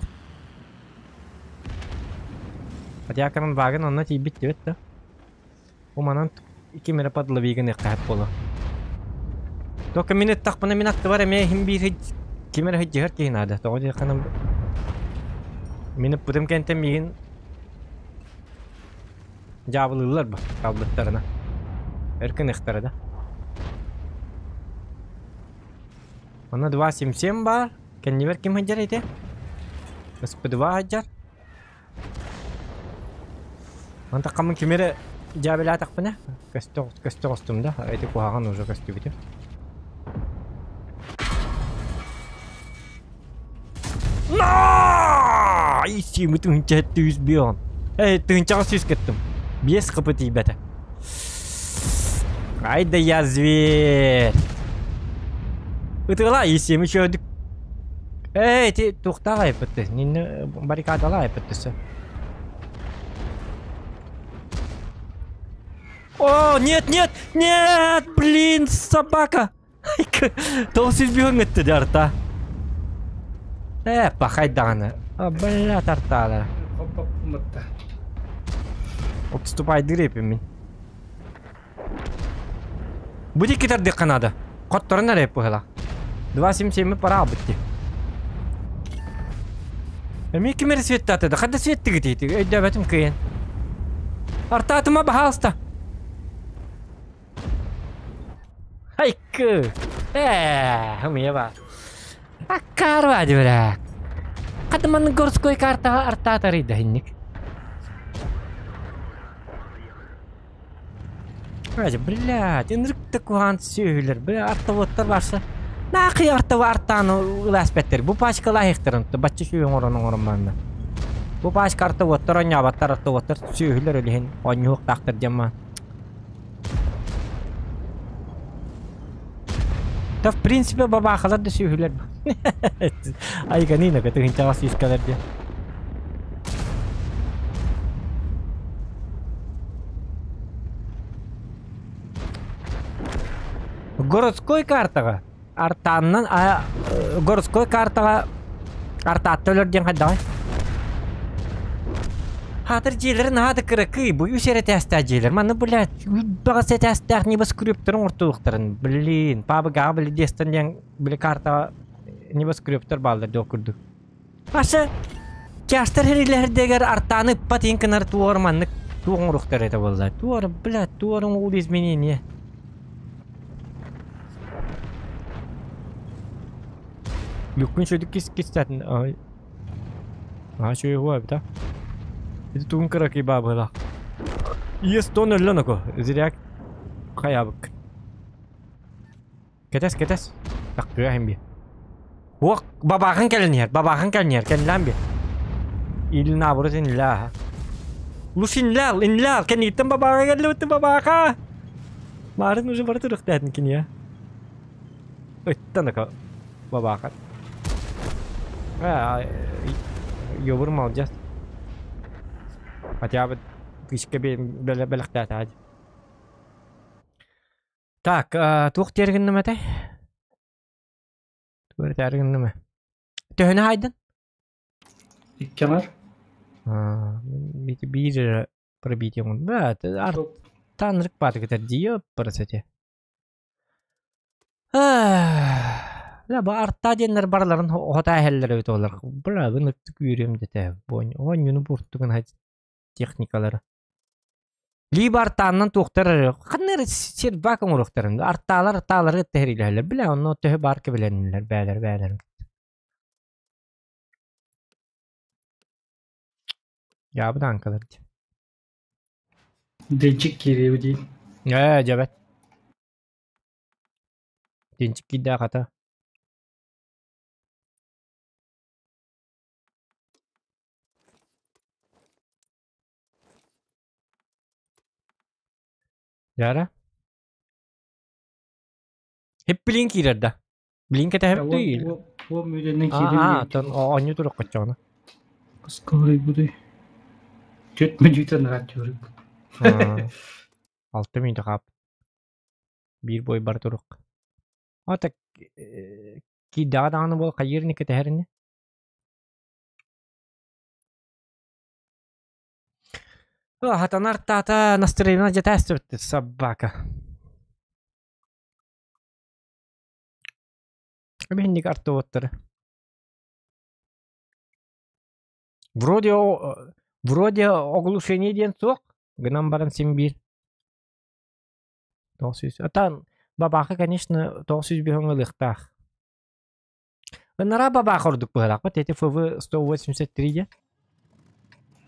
Подьяконун багын онно тиийбит диэбит да. Бу манан ким эрэ подловигын ыххаһат буолуо. Только мин ыттахпына мин аттыбар эмиэ иһин биир ким эрэ сылдьыһар киһи наада. Тоҕо диэххинэ мин ыппытым кэнтэн миигин дьаабылыыллар бу хаалбыттарына. Өр гыныахтара да. Онно 2.77 баар. Кэннибэр ким сылдьар ити? СП2 сылдьар. Мантаххаммын кими эрэ дьээбэлээтэхпинэ көстө көстө оҕустум да ити куһаҕан уже көстүбүтүм. Исиими тыһыынча тыыс бион. Эй, тыһыынчаҕа сүүс кыттым. Биэс хп тиийбэтэ. Ай да я зверь. Ытыала исиими чөөдүк. Эй, ити туохтаах айыппытты? Нинне баррикадалаах айыппытты О, нет, нет, нет, блин, собака! Тоҕус сүүс биһөн ытты дьарта. Э, пахай даҕаны. А, бля, тартаалара. Хоппоппумутта. Отступайдыыр эпим мин. Бу диэки тардыахха наада. Хотторон эрэ быһыла. 2.77 пора албыт дии. Эмиэ ким эрэ светтаата да? Ханна светтигит ити? Өйдөөбөтүм кыайан. Артаатыма, баһаалыста. Айкы! Ээ, умея ба. Аккаар дибэрэ. Хатыман городской картаҕа артаатарый да инник. Блядь, ынырык да куһаан сүөһүлэр, бля, артоводтар барса. Наахый артова артаан ылааспэттэр. Бу пачка лаһыктарын, бачча сүөһү оҥорон оҥорон манна. Бу пачка артоводтар оонньообаттар, артоводтар сүөһүлэр өлүһүн оонньуохтаахтар диэн ма. Да в принципе бабаахалар да сүөһүлэр. Айганина тыһыынчаҕа сүүскэлэр диэн. Городской картаҕа артааннан городской картаҕа артаатта өлөр диэн хайдаҕай? Хаатыр дьиэлэрин наһаа да кыракый, бу үс эрэ этээстээх дьиэлэр. Манна, блядь, баҕас этээстээх небоскребтарын оҥортуохтарын. Блин, пабыгаҕа били диэстэн диэн били картаҕа небоскребтар бааллар диэх курдук. Аша, чаастар хэрилэһэрдэгэр артааны ыппат иин кынар туор маннык туох оҥоруохтар этэ буолла. Туор, блядь, туор оҥоул изменение. Люккун шөдүк кис кистэтин. Ай. Аа шөй хуа эбит а. Ити тугун кыракый баабыла. Иэс тон өллөн око. Зря хайабык. Кэтэс, кэтэс. Тахтыа иһин би. Уох, бабаахын кэлэн иһэр, бабаахын кэлэн иһэр, кэллээн би. Или наоборот инлээ. Луш инлээл, инлээл, кэнниттэн бабааха кэллибит бабааха. Марын уже бары турухтаатын киниэ. Ыттан ака бабааха. Аа, ёбур молодец. Хотя бы кыычка бэлэхтээтэ. Так, туох диэр гынным этэй? Тугу этээри гынным ээ? Төһөнү хаайдын? Икки аҥар. Ити биир эрэ пробитие оҥордум. Да, артанырык баатыгытар дии парасете. Бля, бу арта диэннэр барыларын оһота эһэллэр эбит олар. Бля, ыныктык үөрүөм дэтэ. Оонньууну буртугун техникалары. Либо артааннан туохтар эрэ ханна эрэ сервак оҥоруохтарын артаалар артаалары тэһэрилэһэллэр. Бля, онно төһө баар кэбилэннилэр бээлэр бээлэр. Дьаабы таанкалар дии. Денчик киириэбит дии. Ээ, дьэбэт. Денчик киирдээх хата. Дьара. Хиппилин киирэр да. Блин кэтэһэбит дуу? Уом мүдэннэн киирэн. Аа, тон оонньуу турук хоччоҕуна. Скорый Түөрт мүнүүтэ нараат түөрүк. 6 мүнүүтэ хаап. Биир бой бар турук. А так киирдэҕэ даҕаны буол хайыыр ини кэтэһэр ини. Хатанар таата настроение дьэтээстибит собака. Эбиһинник артыбыттары. Вроде вроде оглушение диэн суох, гынан баран син биир. 900. Атан бабаха, конечно, 905 ылыахтаах. Ынара бабаха ордук быһалаахпыт. Эти ФВ 183 диэн.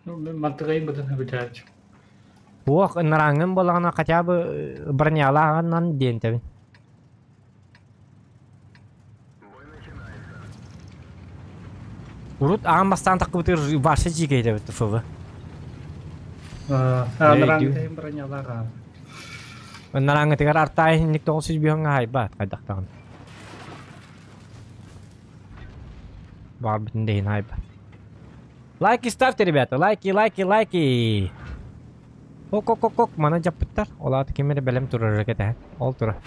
Ну, мен мантыгайым бытын хөбүтээч. Уох, ынарааҥҥын буоллаҕына хотя бы бронялааҕынан диэн тэбин. Урут аан бастаан таххыбытыгар Ваша дьиикэйдэбит ФВ. Ааныраҥҥытыгар бронялаах аан. Ынарааҥҥытыгар артаай иһинник 905 хаайбаат хайдахтаҕын. Баҕарбытын да иһин хаайбат. Лайки ставьте, ребята, лайки, лайки, лайки. Ок-ок-ок-ок, мана дьаппыттар. Ол аата ким эрэ бэлэм турар кэтэһэн. Ол тура.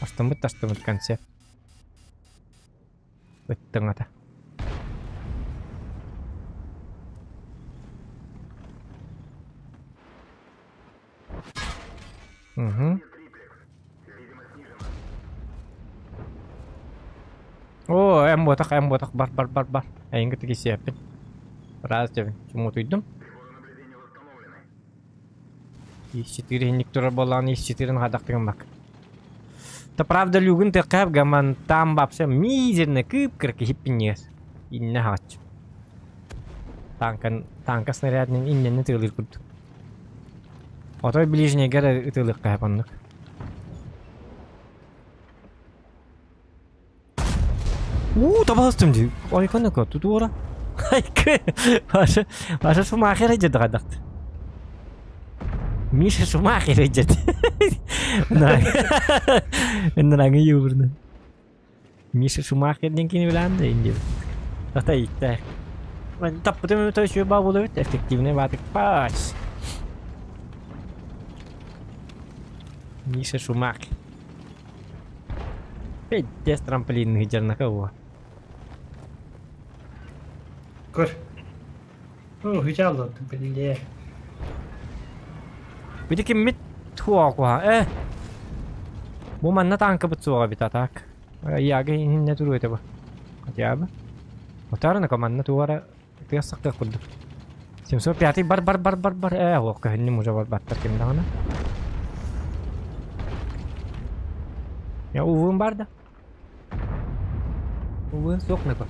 Астыммыт тастымыт концепт. Ыттыҥата. Угу. О, эм буотах, эм буотах, бар, бар, бар, бар. Эйиҥ кытта кисиэппин. Раз дебин, чумутуйдум. Ис-четыре иһинник турар буоллаҕына ис-четырын хадахтыгын бак. Да правда люгун тыаккаап гаман там вообще мизерный кып-кыракы хиппинньигэс. Иннэ хаҕаччы. Танкан, танка снарядын иннэнни тыалыыр курдук. Отой ближнегэр ытыалыахха сөп оннук. Уу, табаһыстым дии. Ойконоко, тутуора. Айкы, Маша, Маша Шумахер деді қадақты. Миша Шумахер деді. Ыныраңы юбырны. Миша Шумахерден кейін біләнді инде. Ата итті. Таппытым өте ба болу эффективный батык пач. Миша Шумахер. Пиздец трамплин гидернака во. Көр. О, хүчалды, билле. Бити киммит туа э. Бу манна танка бут суоҕа бит атак. Яга иһинне туруо этэ бу. Хотя бы. Отарына команда туара тыас сакка курдук. 705 бар бар бар бар бар э ол көһүннүм уже бар баттар ким даҕаны. Я увым бар да. Увы суох нако.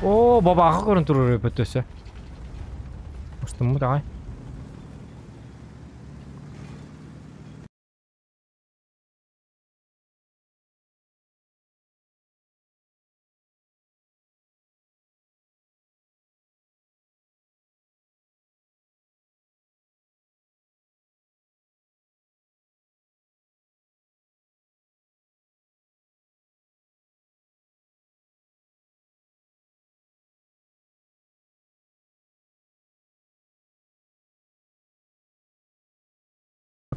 О, бабаха көрөн турар өпөттөсө. Устуммут аҕай.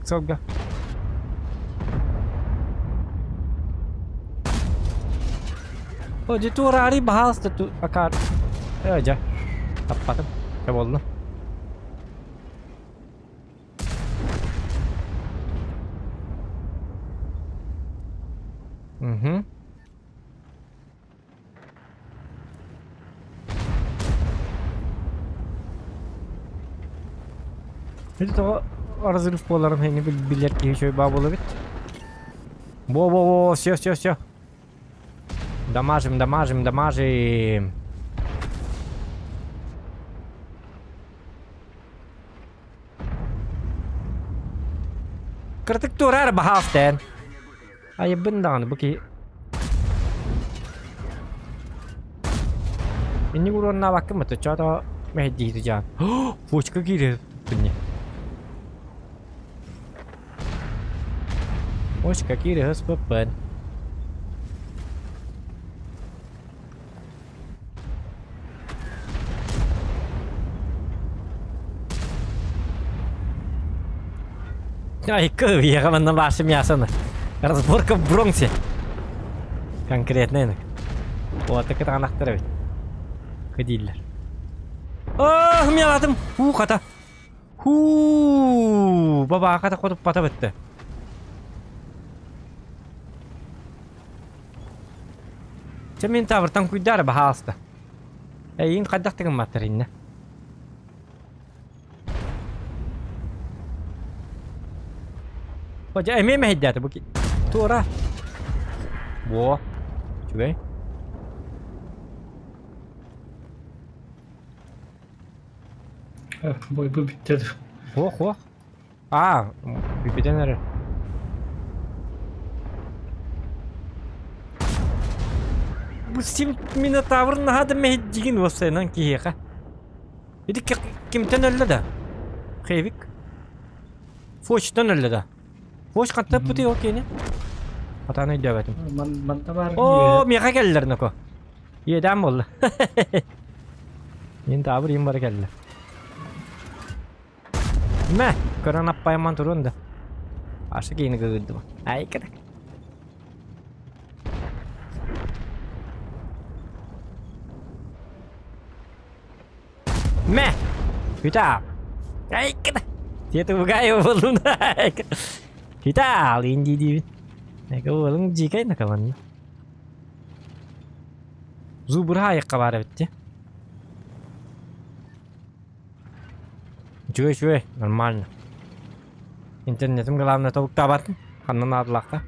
Сылга. О, дьэ туораары баһаалыста ту акаар. Ээ дьэ. Таппатым. Чэ буолла. Угу. Ити тоҕо разрыв буоларын хэнни билэр киһи үчүгэй баа буола эбит. Во-во-во, все, все, все. Дамажим, дамажим, дамажим. Кыратык туораар баһаалтан. Айыбын даҕаны бу киһи. Инник уруоннаабаккын бата чото мэһэйдиир дьаан. Фочка киирэр бинни. Фочка киирэр ыспыппын. Айка, въехала на ваше мясо. Разборка в Бронксе. Конкретно. Вот так это анахтар ведь. Ходилер. Ах, меладым. Ху, хата. Ху, баба хата хотуп бата бітті. Чэ мин тавртан куйдаар баһаалыста. Эйиин хайдах тыгымматтар иннэ? О, дьэ эмиэ мэһэйдээтэ бу туора. Во. Үчүгэй. Бой бу бүттэ. Хуох, хуох. Аа, бүппүтэн эрэр. Бу сим Минотавр наһаа да мэһэйдиигин уопсайынан киһиэхэ. Ити кимтэн өллө да? Хевик? Фочтан өллө да? Фоч хантан ыппытый ол киһини? Хатаан өйдөөбөтүм. Манна баар Оо, миэхэ кэллэр ноко. Иэдээн буолла. Мин таабыр им бары кэллэ. Мэ, көрөн аппайамман туруон да. Аша киһини кыгырдым. Ай кырак. Мэ! Хүтаа! Ай кырак. Тиэти бугай болун. Хүтаа, алын дии Эгэ уолуҥ дьиикэй накаланна. Зубраа айыкка баар эбит дии. Үчүгэй үчүгэй, нормально. Интернетим главное тобуктаабатын, ханна наадалаахха.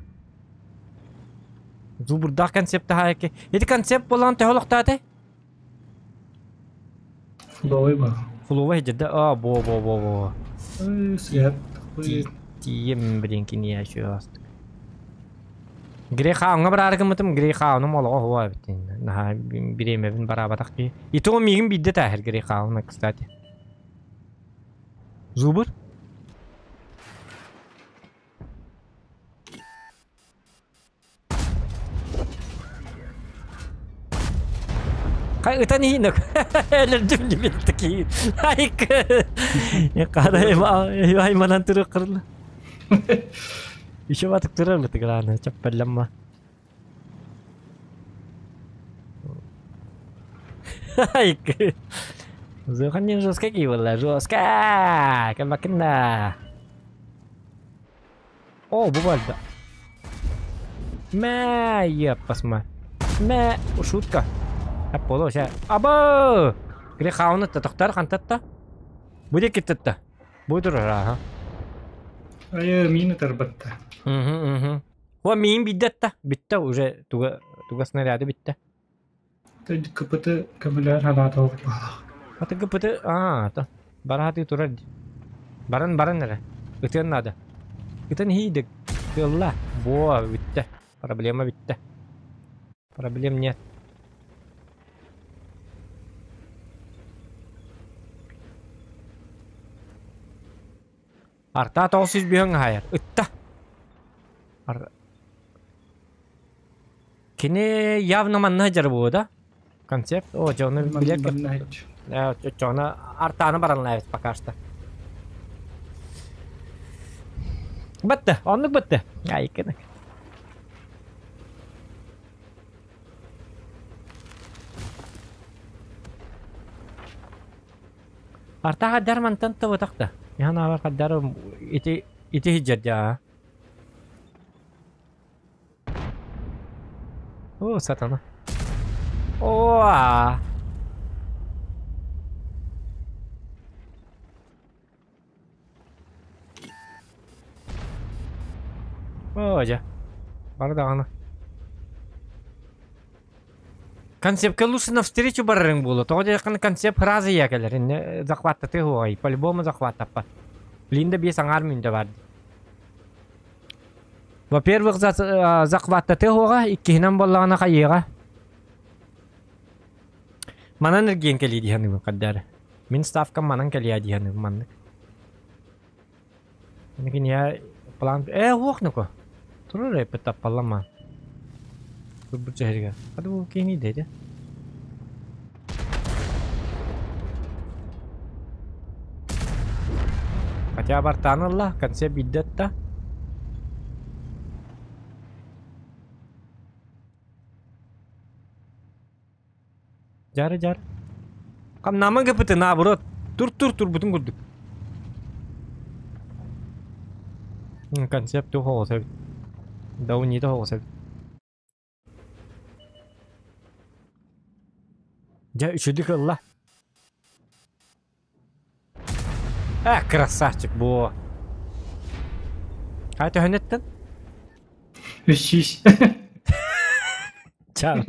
Зубурдаах концепт хаайки. Ити концепт буолан төһө олохтоото? Фловый ба. Фловый деді. А, бо бо бо бо. Свет. Тием блин киния еще Грехауҥҥа бараары гыммытым, Грейхауным олоҕо оһуо эбит. Наһаа бириэмэбин бараабатах киһи. И то миигин биирдэ тааһыр Грейхауна, кстати. Зубр? Хай ытан иһин өлөрдүм дибит такие. Айк. Кадай айманан туру кырла. Еще батык турар бытыгылааны чаппалламма. Айк. Зохан жестко киевала, жестко. Кэмакина. О, бу барда. Мэ, еппасма. Мэ, шутка. Апполо, ща. Аба! Грехауны-то тохтар хантатта. Будет киттетта. Будет ага. Айы, мины тарбатта. Угу, угу. О, миин биддетта. Битте уже туга туга снаряды битте. КПТ көмөлөөр ханаата олох. Аты КПТ, а, то. Барахаты турар. Баран баран эрэ. Ытыан наада. Ытан иһийдик. Кыалла. Буо, бүттэ. Проблема бүттэ. Проблем нет. Арта 900 бүһөҥ аһайар. Ытта. Ар... Кини явно манна дьар буо да? Концепт. О, дьону билер. Чону артааны баранлаабит пока что. Бытты, оннук бытты. Айкыны. Арта хаддар мантан табытакта. Яна бар хаддар ити ити хиджер жаа. О, сатана. О! О, дьэ. Бары даҕаны. Концепка лучше навстречу барарыҥ буолуо. Тоҕо диэххинэ концепт фраза ийэ кэлэр. Иннэ захваттатыы уоҕай. По-любому захваттаппат. Линда биэс аҥаар мүндэ бар дии. Во-первых, захваттатыы уоҕа, иккиһинэн буоллаҕына хайыаҕа. Манан эргиэн кэлиэ дии саныыбын хаддаары. Мин ставкам манан кэлиэ дии саныыбын маннык. Киниэ план... Э, уох нуко. Турар эппит таппаллама. Турбут дьэһэригэр. Хады бу кини деді. Хотя бартаан ылла, концепт биддетта. Дьары дьар. Хамнаама гыпыты наоборот. Тур тур турбутун курдук. Концепт туох оҕото эбит. Даунита оҕото эбит. Дьэ үчүгдүк ылла. Э, красавчик буо. Хай төһөнөттөн? Үс сүүс. Чао.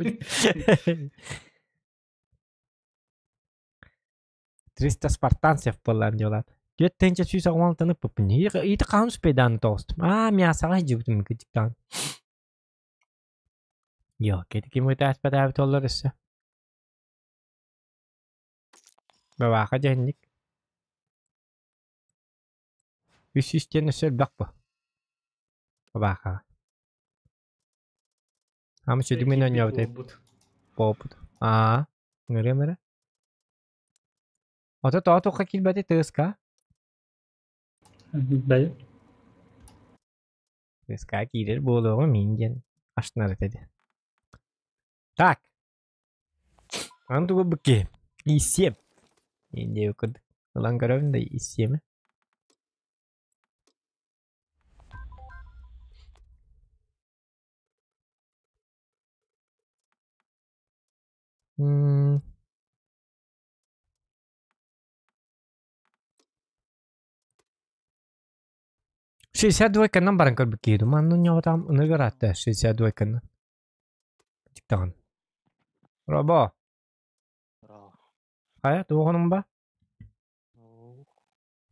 300 спартанцев буоллаан дьолаат. Түөрт тыһыынча сүүс аҕыс ыппыппын. Иити хаһан успейдааны тоҕустум. Аа, мясаҕа сылдьыбытым кыдьыктаан. Йо, кити ким ытааспатаабыт оллор өссө. Бабааха дьэһинник. Үс сүүс диэн өссө элбэх бу. Бабаахаҕа. Ама сүдү мин оонньообут Буолбут. буолбут. Аа, ыҥырыам эрэ. Ото тоҕо туохха киирбэти тыаска? Бай. Тыаска киирэр буолуоҕу мин диэн астынар этэ дии. Так. Аны тугу быкки? Ииссиэм. Индия курдук. Ылан көрөбүн да ииссиэмэ. М 62-канан баран көрбүт киһи Манна ньоҕотаам ыныгар аатта 62-канан. Тиктаҕын. Робо. Хайа, туоҕунум ба?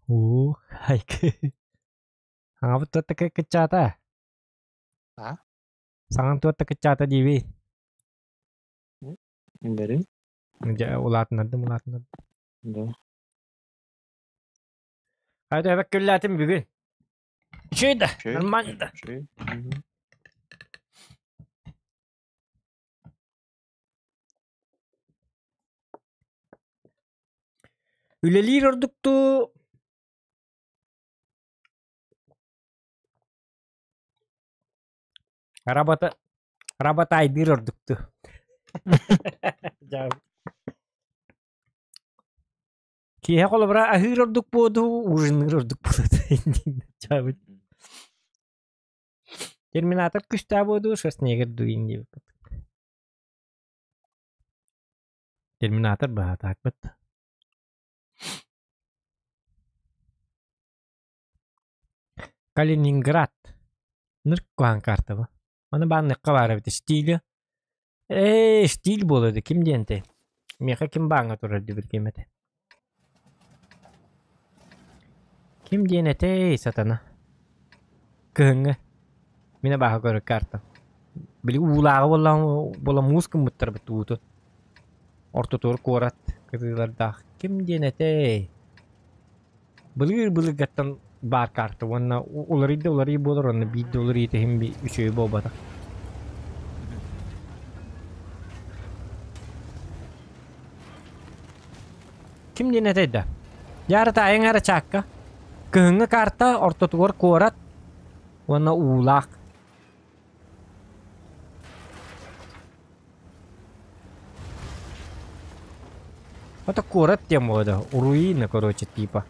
Уу, хайкы. Аҥабыт туотта кыччаата. А? Саҥан туотта кыччаата диибий. Бэрин? Дьэ, улаатыннардым, улаатыннардым. Да. Хайда эбэк күллээтим бүгүн. Үчүгэй да, Үчүгэй. нормально да. Үчүгэй. Мгм. Үлэлиир ордуктуу Работа работайдыыр ордуктуу. Дьаабы. Киэһэ холобура аһыыр ордук буолуу, ужинныыр ордук буолуо дьаабы. Терминатор күстээх буолуу, Шварценеггер дуин диэбиппит. Терминатор баһаатаакпыт. Калининград. Ныр куһаҕан карта бу. Маны баанныахха баар эбит стиль. Ээ, стиль буолуо дии, ким диэн этэй? Миэхэ ким бааҥҥа турар диэбит ким этэ? Ким диэн этэй, сатана? Кыһыҥҥы. Мин абааһы көрөр картам. Били уулааҕы буоллаҕым буола муус гыммыттарбыт уутун. Ортотугар куорат кытыылардаах. Ким диэн этэй? Былыыр-былыргаттан баар карта уонна уларыйда уларыйыы буолар уонна биир да уларыйыыта иһин үчүгэй буолбатах. Ким диэн этэй да? Дьаара таайыҥ эрэ чаакка. Кыһыҥҥы карта ортотугар куорат уонна уулаах. Это куорат тем да, руины, короче, типа.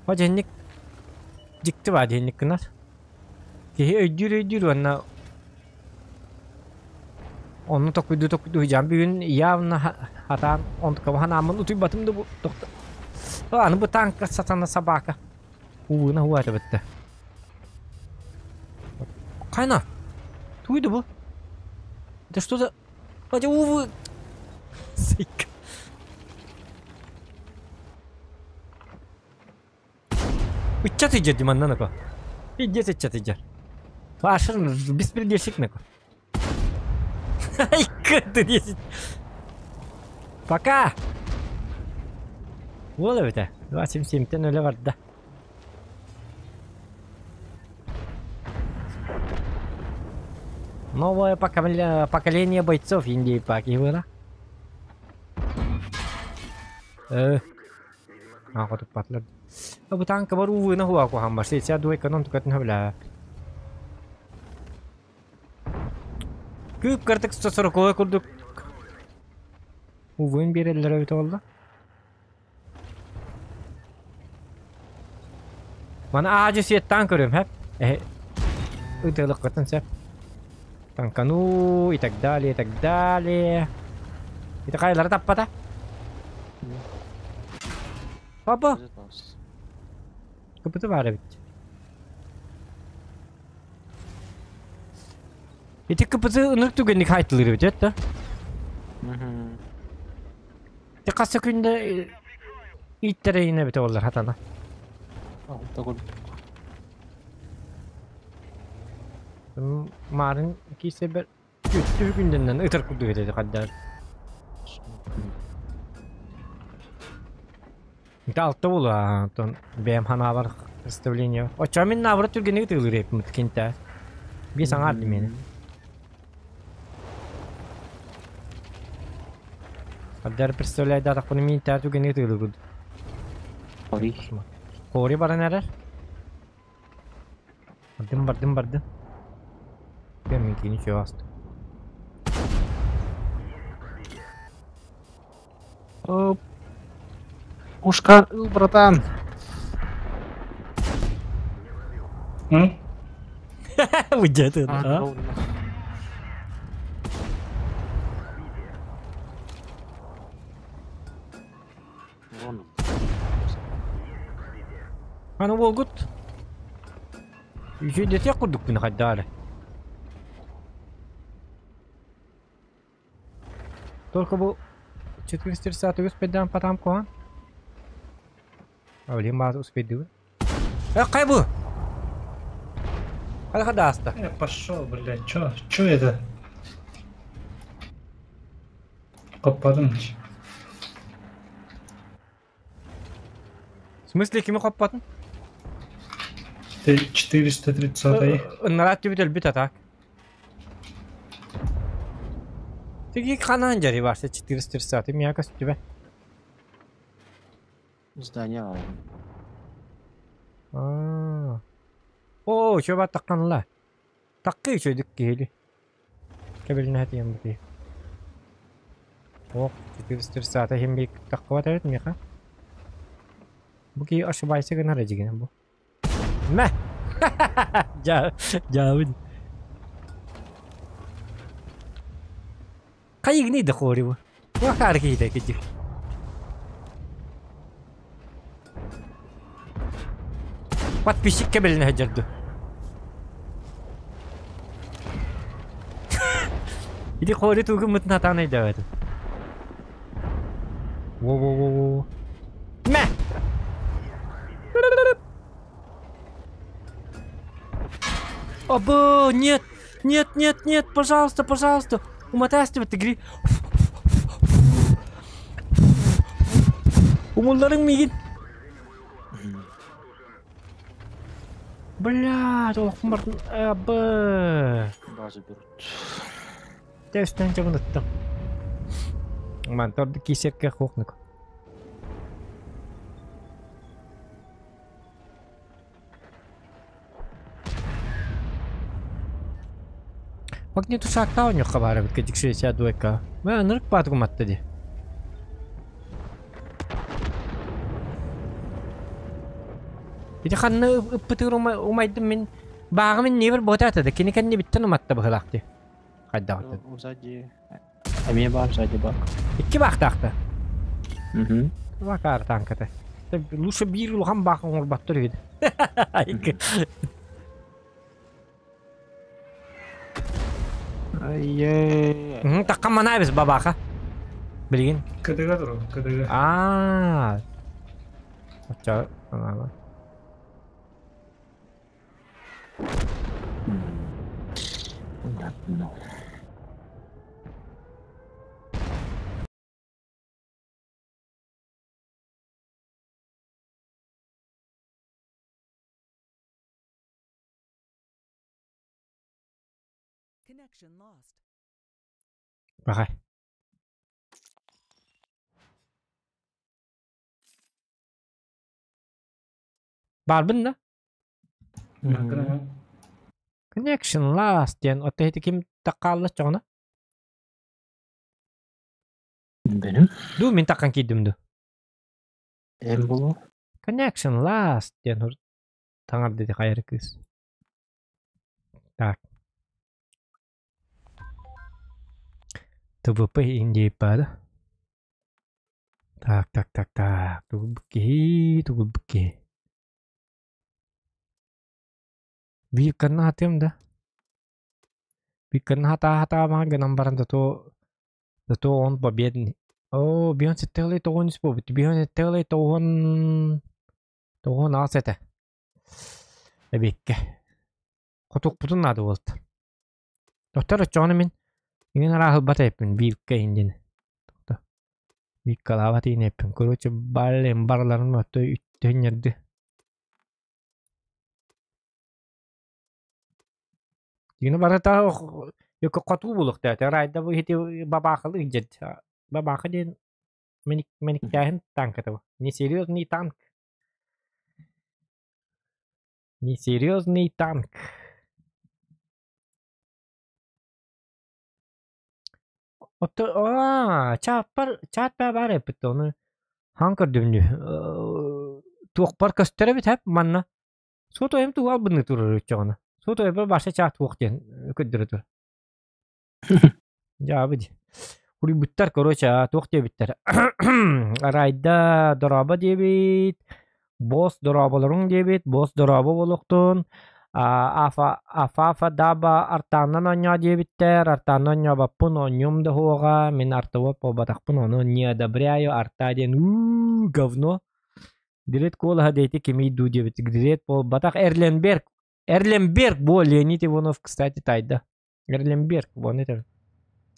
О, дьинник дьикти баа дьинник гынар. Киһи өйдүүр-өйдүүр уонна онну токуйдуу токуйдуу сыдьаан бүгүн явно хатаан онтукаба ханааммын утуйбатым да бу тохто аны бу танка сатана собака ууна уата бытта Хайна туй да бу это что за Хотя увы Сык. Ыччат идет диманна нако. Пиздец ыччат идет. Пашер беспредельщик нако. Ай, ты 10. Пока! Уол эбитэ. 277-тэн өлө барда. Новое поколение бойцов Индии Паки было. Э, Аҕа Бу танка бар ууна хуа куһаан бар. Сессия дуойканан тукатын хөбүлээ. Күүп кыртык сороковой курдук увын биэрэллэр эбит буолла. Маны аадьы сиэттаан көрүм, хэп. Эһи ытыалыккытын сөп. Танкану и так далее, и так далее. Ити хайалара таппата? Папа! Кыпыты баар эбит. Ити кыпыты ынырык түгэнник хайтылыр эбит, это? Ити хас күндэ ииттэрэйин эбит олар хатана. Марын киисэбэр үттү күндэннэн ытар курдук этэ хаддар. Ити алта була, онтон бэйэм ханаабар представление. Оччоҕо мин наоборот түргэнник ытыылыыр эппит кинтэ. Биэс аҥаар димиэнэ. Хаддар представляйдаатахпына мин тää түргэнник ытыылыыр курдук. Хори. Хори баран эрэр. Бардым, бардым, бардым. Мен кини чугаст. Оп. Ушка, братан. М? Где ты, а? Вон. Аны уолгут үчүгэйдэтиэх курдукпун хайдаары. Только бу 430 успейдаан потам куһан. А блин, баазы успейдыбы. Э, кай бу? Хайда хада аста. Я пошел, блядь, чё, чё это? Хоппадым. В смысле кими хоппатын? 430 Ыннараат түбүт өлбүт атак. Тиги ханаан жари барса 430 мия көстүбэ. Здание. Аа. Оо, чөба таққанла. Таққы үчөйдүк киһили. Кэбилинэ тиийэн бу киһи. Ох, 430 иһин биир таххыбат эбит миэхэ. Бу киһи ошибайся гынар эдьигинэ бу. Мэ! Дьаа, дьаабын. Хайыгыный да хори бу. Туох киһитэ кидик. Подписчик кэбилинэ сылдьар Ити хори тугун мытын хатаан өйдөөбөтүм. Во-во-во-во. Мэ! Абы, нет, нет, нет, нет, пожалуйста, пожалуйста. Уматаас ты игри. Умулларыҥ миигин. Блядь, олохпун бартын. Абы. Базу берут. Тэстэн чабыныттым. Ман торды кисерке хохнук. Магнитушаактаа оонньуохха баар эбит кэдик 62-ка. Мэ ынырык баатыгуматта дии. Ити ханна ыппытыгар умайдым мин Бааҕым иннибэр буотаата да кини кэннибиттэн уматта быһылаах дии. Хайдаҕыттан. Сзади. Эмиэ баар сзади бак. Икки баахтаахта. Угу. Бакаар танката. Лучше биир улахан баах оҥорботтор үһү. Айе. Таккан манаабис бабаха. Билигин. Кыдыга туру, кыдыга. Аа. Оччо анаба. Понятно. Connection lost. Бахай. Баарбын да? Connection last диэн отто ити ким таккаалла чоҕуна? Benim. Ду мин таккан киирдим ду. Эн булу. Connection last диэн таҥар диэти хайар кыыс. Так. ТВП индейпада. Так, так, так, так. Тугубки, тугубки. Биир кынна хатыам да. Биир кынна хатаа-хатаабаҕа гынан баран зато зато он победный. Оо, бион сеттелей тоҕон үс буолбут. Бион сеттелей тоҕон тоҕон аас этэ. Эбиэккэ. Хотуохпутун наада буолта. Доктор оччоҕуна мин иҥин арааһылбат эппин бииркэ индин. Виккалаабат иин эппин. Короче, баллем барыларын отто үттүһүннэрди. Дигини барыта өкө хотуу булуохтаата. Райда бу ити бабаахалы дьэт. Бабааха диэн мэниктээһин танката бу. Несерьезный танк. Несерьезный танк. Отто аа чааппар чаат баар эппит ону хаан көрдүм туохпар көстөр эбит хэп манна суоту эм тугу албынныы турар өччөҕүнэ суоту эбэ баша чаат туох диэн көрдөрө тур дьаабы дии Уруйбуттар короче туох диэбиттэр Райда дорообо диэбит босс дорооболоруҥ диэбит босс дорообо буолуохтун Афа Афафа даба артааннан оонньоо диэбиттэр артааннан оонньообоппун оонньуом да суоҕа мин артовод буолбатахпын ону не одобряю арта диэн уу говно Дирет куолаһа дети кимий дуу диэбит Дирет буолбатах Эрленберг Эрленберг буо Леонид Иванов кстати тайда Эрленберг вон это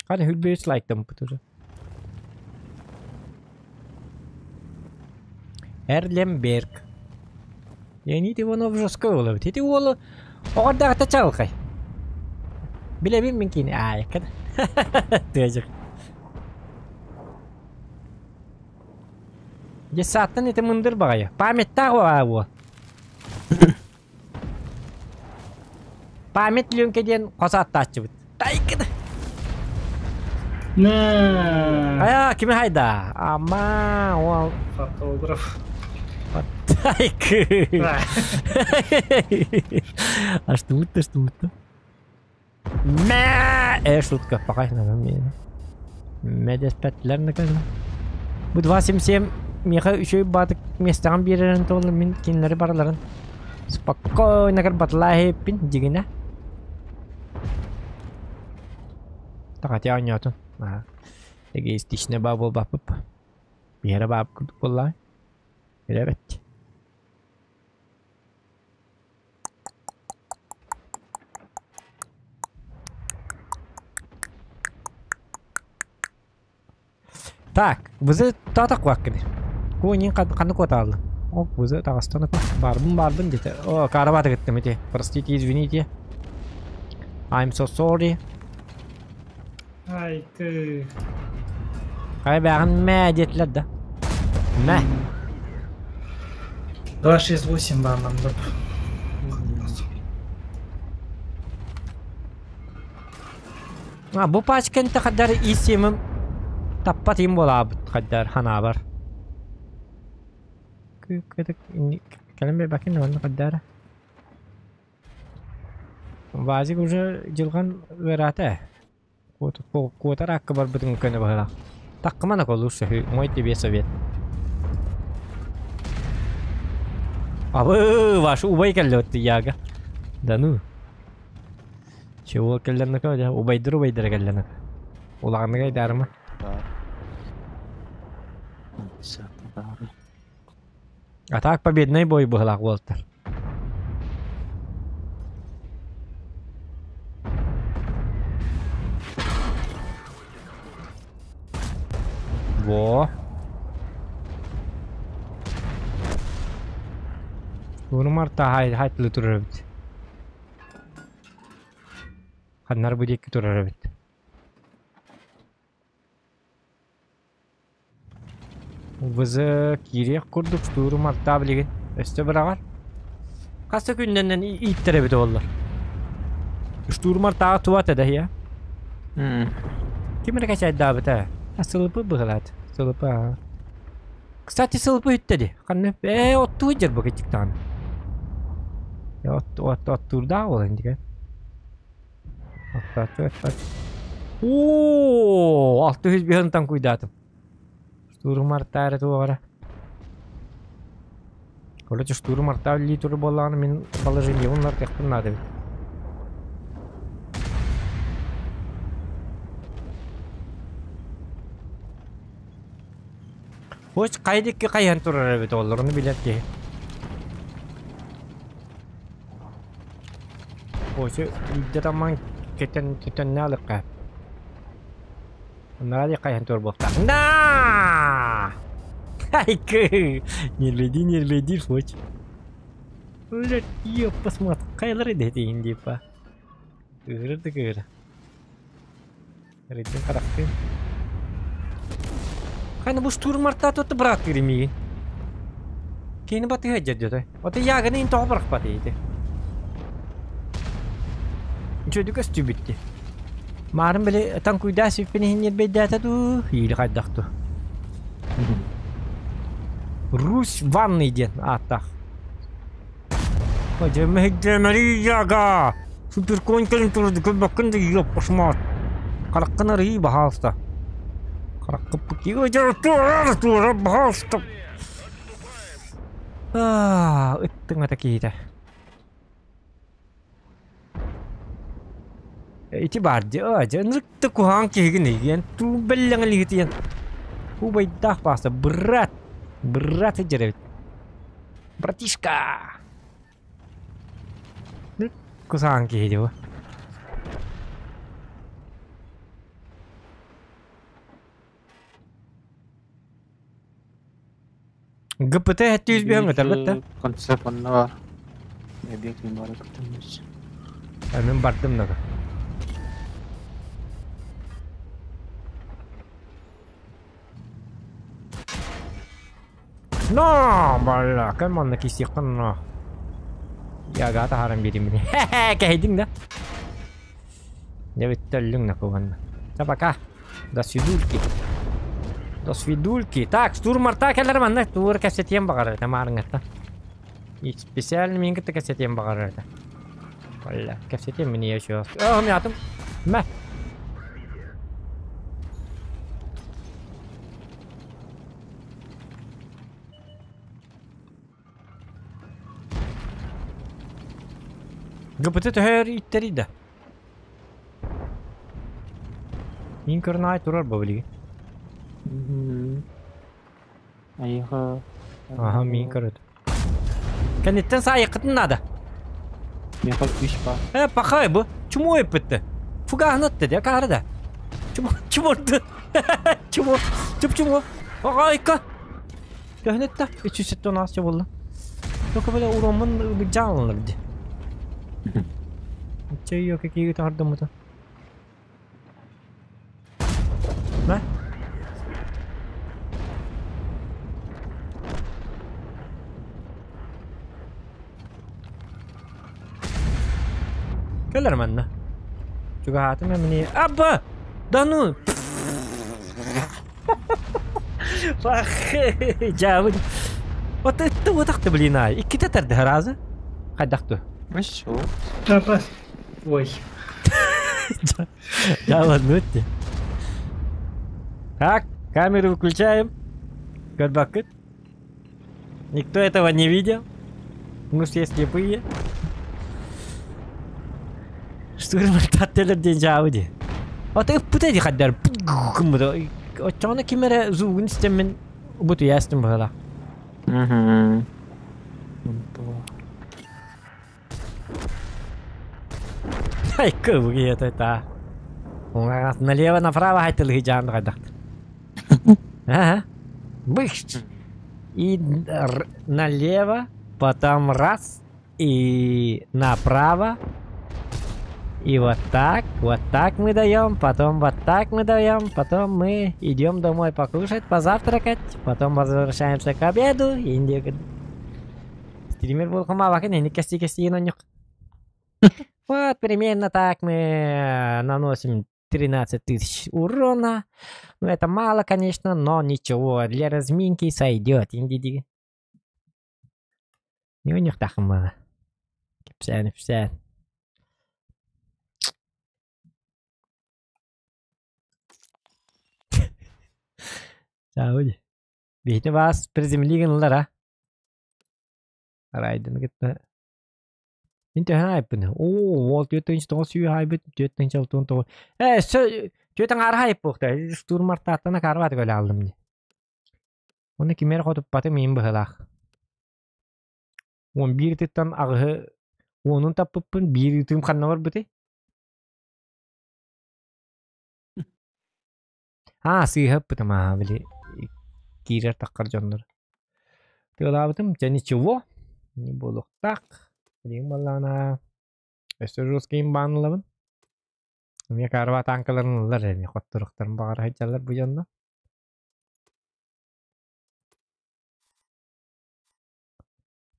Хана хүлбүс лайктаммыт уже. Эрленберг. Леонид Иванов жестко буолабыт. Ити уолу оҕордоохто чалхай. Билэбин мин кини аайыккын. Тыажык. Десаттан ити мындыр баҕайы. Памяттаах уо. Память Лүҥкэ диэн хос ааттааччыбыт. Тайкыда. Нэ. Айа, кими хайда? Ама, уол. Фотограф. Тайкы. А что это, что это? Мэ! Э, шутка, пока надо мне. Мэ дэспэттилэр Бу 277 миэхэ үчүгэй баатык миэстэҕин биэрэрин туолла мин кинилэри барыларын спокойно батлааһыппин дьигинэ. Тахатя оонньоотун. Эгоистичный баа буолбаппыт. Биһэрэ баап курдук буоллаҕай. Билэбэт. Так, вызы таата куаккын. Куонин ханны куотааллы. О, вызы таҕастан барбын барбын дете. О, карабаты кыттым ити. Простите, извините. I'm so sorry. Ай, ты. Хай бэҕин мэ диэтилэр да. Мэ. 268 да, нам доп. А, бу пачканта хаддар исемим таппат им буолаабыт хаддар ханаабар. Кэлэн бакин онно хаддара. Вазик уже дьылҕан ыараата ээ. Куотар аакка барбытын көнө быһыылаах. Таккыма на лучше, мой тебе совет. Абы, ваш убай кэллэ яга. Да ну. Чего кэллэрнэкэ дьэ убайдыр убайдара кэллэнэкэ. Улаҕаныгай даарыма. А так победный бой быһылаах буолтар. Во. Уну марта хай хай турар эбит. Ханнар бу диэки турар эбит. ВЗ киириэх курдук штурм арта билигин. Өстө быраҕар. Хас да күннэнэн ииттэр эбит оллар. Штурм артааҕа туа да я. Ким эрэ качайдаабыта? А сылыпы быһылаат. Сылыпы. Кстати, сылыпы үттэди. Ханна оттуу дьэр бу кычыктаан. От от оттуурдаах буолан дигэ. Оттааччы оттааччы. Оо, 605 тан куйдаатым. Штурм артаары туоҕара. Короче, штурм артаа үллии туру буоллаҕына мин положениебын артыахпын наада эбит. Хоч хайдыкки хайан турар эбит оллоруну билэр киһи. Хочу үйдэ таман кетен кетенне алыкка. Надо хайан тур буолта. На! Айкы! Нерведи, нерведи, хоч. Блять, ёп, посмотри, кайлары дэтин дипа. Кыыры да кыыры. Рыдын харахтын. Хайна бу штурм арта тотты брат киримигин. Кейни баты хаджа Ота яганы ин тоҕо барахпат ити. Чөдү көстүү битти. Марын биле танкуйда сиппини хиннер бейдата ду, или хайдахту. Русь ванный ден аттах. Яга. Супер конь кэлин турду көбөккүн да ёп пошмат. Караккын арый бахалста. Караккы тура тура бахалста. Аа, ыттың ата киһитэ. Ити бар ди, а, жа, куһаан киһигин иген, туу беллэҥ лигитиен. Убайдаах бааса, брат. Брат жеребит. Братишка. Кусаан киһи ди бу. ГПТ хэттүүс биһэн өтөрбөт. Концепт онно бар. Объект мен бары күтүмүз. Мен бардым нага. Но, бала, кем манна кисиққын но. Яга тахарам берим. Хе-хе, да? Не бит на куганна. Да пока. До свидульки. До свидульки. Так, штурм арта келер манна тур кассетен багар, тамарыңа. И специально мен кітті кассетен багар. Бала, кассетен мне еще. О, мятым. Мә. ГПТ төһөр иттери да. Мин көрнай турар бу билиги. Айыха. Ага, мин көрөт. Кенеттен сайыкытын надо. Меха үш ба. Э, пахай бу. Чмо еппетте. Фугахнатты де кары да. Чмо, чморду. Чмо, чуп чмо. Айка. Көнетте 316 болду. Только böyle уромун жанлырды. Чей yok какие тардымыты. Мә? Келер манна. Чугаатым мени. Абба! Да ну! Ах, жабын. Вот это вот так блин, а. Икките терди разы. Хайдакту. Хорошо. Запас. Ой. Я ладно Так, камеру выключаем. Көрбөккүт. Никто этого не видел. Мы все слепые. Штурман диэн дьаабы дии. Ото ыппыта дии хаддар. Оччоҕуна ким эрэ звугун истэммин бутуйаастым быһыылаах. Угу. Ай, кыбы это. Налево направо хайтылы жаанды кайдакты. Ага. Быш. И налево, потом раз, и направо. И вот так мы даем, потом вот так мы даем, потом мы идем домой покушать, позавтракать, потом возвращаемся к обеду. И стример был хумавакен, и не кости кости на них. Вот примерно так мы наносим 13 тысяч урона. Ну это мало, конечно, но ничего, для разминки сойдет. Инди-ди. Не у них так мало. Псян, псян. Чауди. Бихне бас приземлиген лара. Райден гытта. Мин төһөн айыппын. Оо, ол түөттүнчү тоҕус сүүс айбыт, түөттүнчү алтын тоҕус. Э, түөтүн ара айыппыхта. Штурмартааттана карбат көлө алдым ди. Оны кимер хотуппаты мин быһылаах. Он бир тыттан агыһы онун таппыппын, бир ытым ханна барбыты. А, сыыһаппытым аа, били киирэр таххар дьоннор. Тыалаабытым, дьэ ничего, не буолуохтаах. Билигин баллаана өссө русскийын баанылабын. Эмиэ карва танкаларын ыллар эми хотторуктарын баҕар сылдьаллар бу дьонно.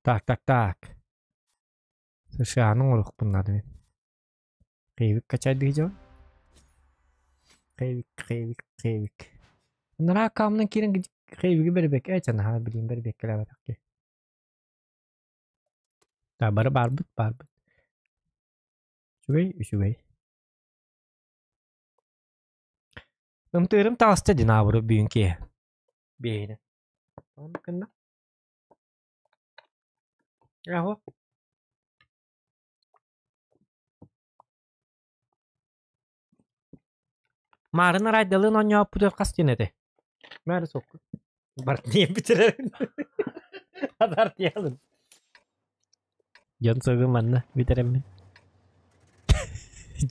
Так, так, так. США-ны оҥоруохпун наада мин. Кыйбык качайдыы дьон. Кыйбык, кыйбык, кыйбык. Нара камнан киирэн кыйбыгы бэрбэк ээ чанаһа билиин бэрбэккэлээбэтэх киһи. Да, бары барбыт, барбыт. Үчүгэй, үчүгэй. Ымтыырым таҕыста динабыры бүгүн киэһэ. Биэһинэ. Оннук гынна. Аһо. Маарын арайдалыын оонньооппутугар хас диэн этэй? Мээрэ суохпут. Бартыйан бүтэрэрин. Атартыйалын. Дьон сугу манна бүтэрэммин.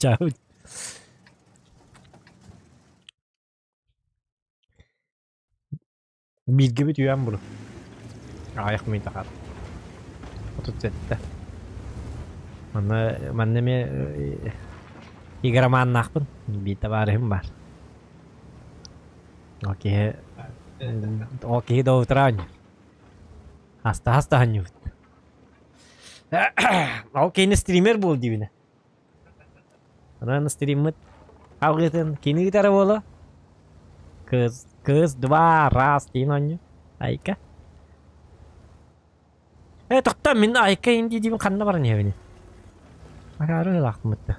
Чаабыт. Бииргэбит үйэм буру. Аҕыйах мүнүүтэ хаалла. 37. Манна манна эмиэ игроманнаахпын. Биир табаарыһым баар. Ол киһи ол киһи до утра оонньуур. Хаста-хаста оонньуубут. Ол киһини стример буол диибинэ. Онон стриммыт алгытын кини ыытара буолуо. Кыз, кыз, два, раз диин оонньуу. Айка. Э, тохтоо, мин Айка инди диибин ханна баран иһэбиний? Акаары ыһылаахпын бытта.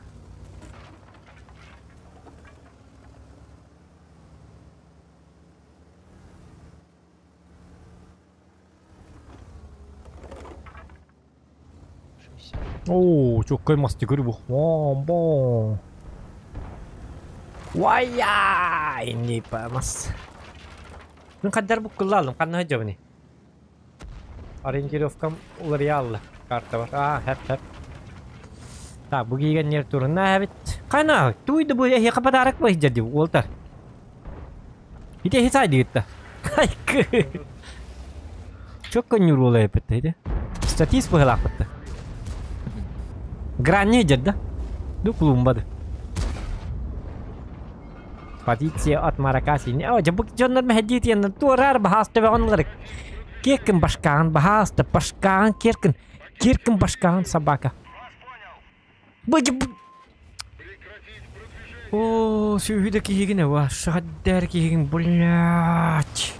Оо, чоккай мастигыр бу. Бо. Вайя! Инни памас. Мин хаддар буккуллаалым, ханна сылдьабыный? Ориентировкам уларыйаалла. Карта бар. Аа, хэп хэп. Так, бу киигэн турунна эбит. Хана, туй да бу эһиэхэ подарок бу сылдьар дии, уолтар. Ити эһи саайдыгытта. Айкы. Чокко ньуруола эппитте ити. Статист быһылаахпытта. Гранни дьэр да? Ду клумбады. Позиция от Маракаси. О, дьэ бу дьоннор мэһэдии тиэннэр туораар баһаас төбөҕүн ыларык. Киркин башкаҕын баһааста, башкаҕын киркин, киркин башкаҕын собака. Бу дьэ бу О, сүөһү да киһигин эва, шахаддэр киһигин, блядь.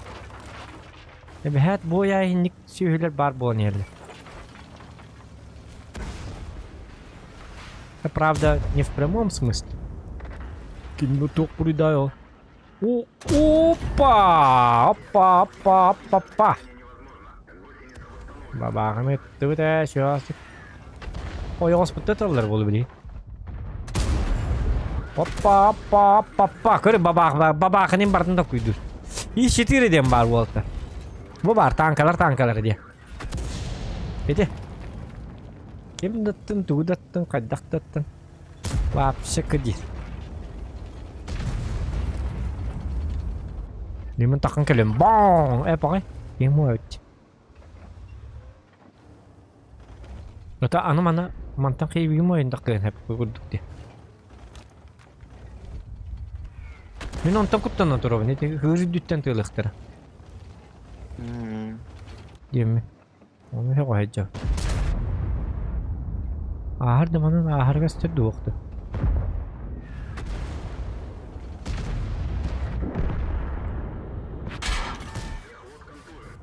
Эбэһээт буойа иһинник сүөһүлэр баар буолан иһэллэр. Это правда не в прямом смысле. Ким туох буруйдай ол? Опа! Опа, опа, опа, опа. Бабааҕым ыттыбыт ээ, сейчас. Ойоҕоспутта тыллар буолу били. Опа, опа, опа, опа. Көр бабаах, бабаахынын бартын токуйдур. И4 диэн баар буолта. Бу баар танкалар танкалар диye. Ити. Ким даттын, тугу даттын, хайдах даттын. Вообще кыдир. Лимон тахын кэлем. Бong! Э, паҕай. Ему өт. Ата аны мана мантан хейбигим ойындак кыын хэп курдук ди. Мин онтон куттанан турабын. Ити хыыр үрдүттэн тыалыахтара. Диэмми. Оны хэ qoһайдьа. Ааһар да манан ааһарга өстөр дуохту.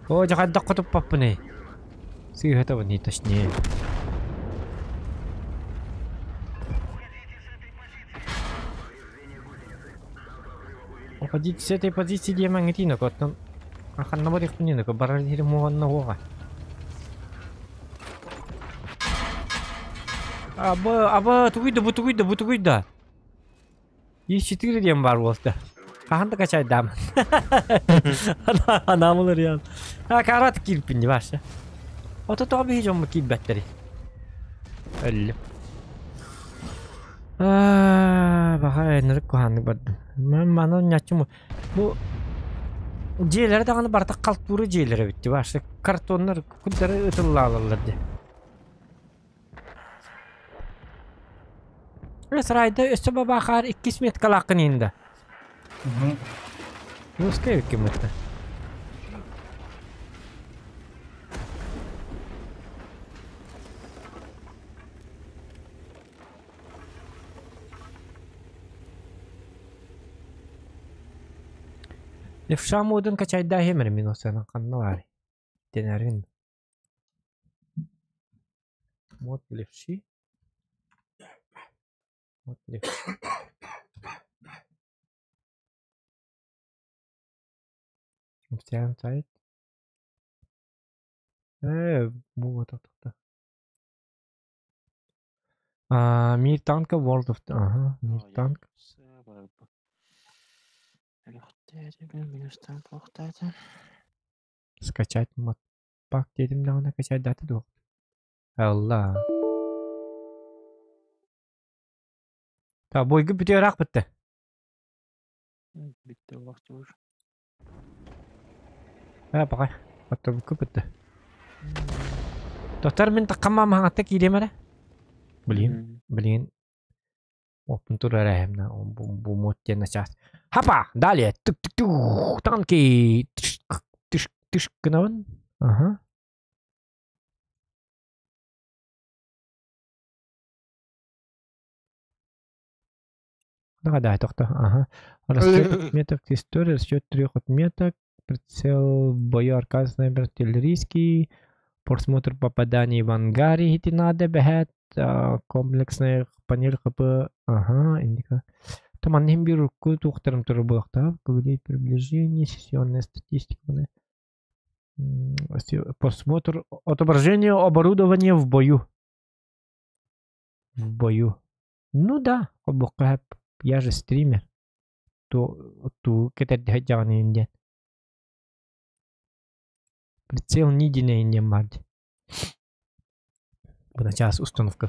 Оо, дьэ хайдах хотуппаппыный? Сыыһатабын, точнее. Уходить с этой позиции диэмэҥҥитиин оттон ханна барыахпын барар иһирим уонна уоҕа. Аба, аба, тугуй да, бу тугуй да, бу тугуй да. И4 диэн баар буолта. Хаһан да качайдаам. Анаамылар ян. А, карат киирпин ди баша. Ото тоҕо биһи дьоммут киирбэттэрий? Өллүм. Аа, баха энерик куһааннык бардым. Манан няччым бу дьиэлэрэ даҕаны барыта халтуура дьиэлэрэ эбит башы картоннар курдары ытыллаалаллар дии. Сарайда өссө бабаахаар иккис меткалааххын иһин да. Русская эбиккин бытта. Левша модун качайда хемер минусынан ханна бар. Денерин. Мод левши. Мод левши. Сайт. Э, бу вот А, Мир танка World of... Ага, Мир танк. Скачать мод. Пак дедим даҕаны качать даты дуох. Алла. Та бойгы бүтэ ыраах бытта. Бүттэ олохтуур. Э, баҕай. Отто бытта. Доктор мин таххамма маһаҥатта киириэм эрэ. Блин, блин. Оппун турар эһэмнэ бу мот диэн начаас. Хапа! Далее. Тук-тук-тук. Танки. Тыш, тыш, тыш гынабын. Ага. Да, да, тохто. Ага. Расчет отметок история, расчет трех отметок, прицел бою аркад снайпер артиллерийский, просмотр попаданий в ангаре ити надо бэһэт, комплексная панель ХП, ага, индика. Там аннем бир туохтарым туру буолуохтаах, приближение, сессионная статистика, просмотр отображение оборудования в бою. В бою. Ну да, я же стример. То ту кэтэрдиһэ диэн. Прицел нидине иннем марди. Бу начаас установка.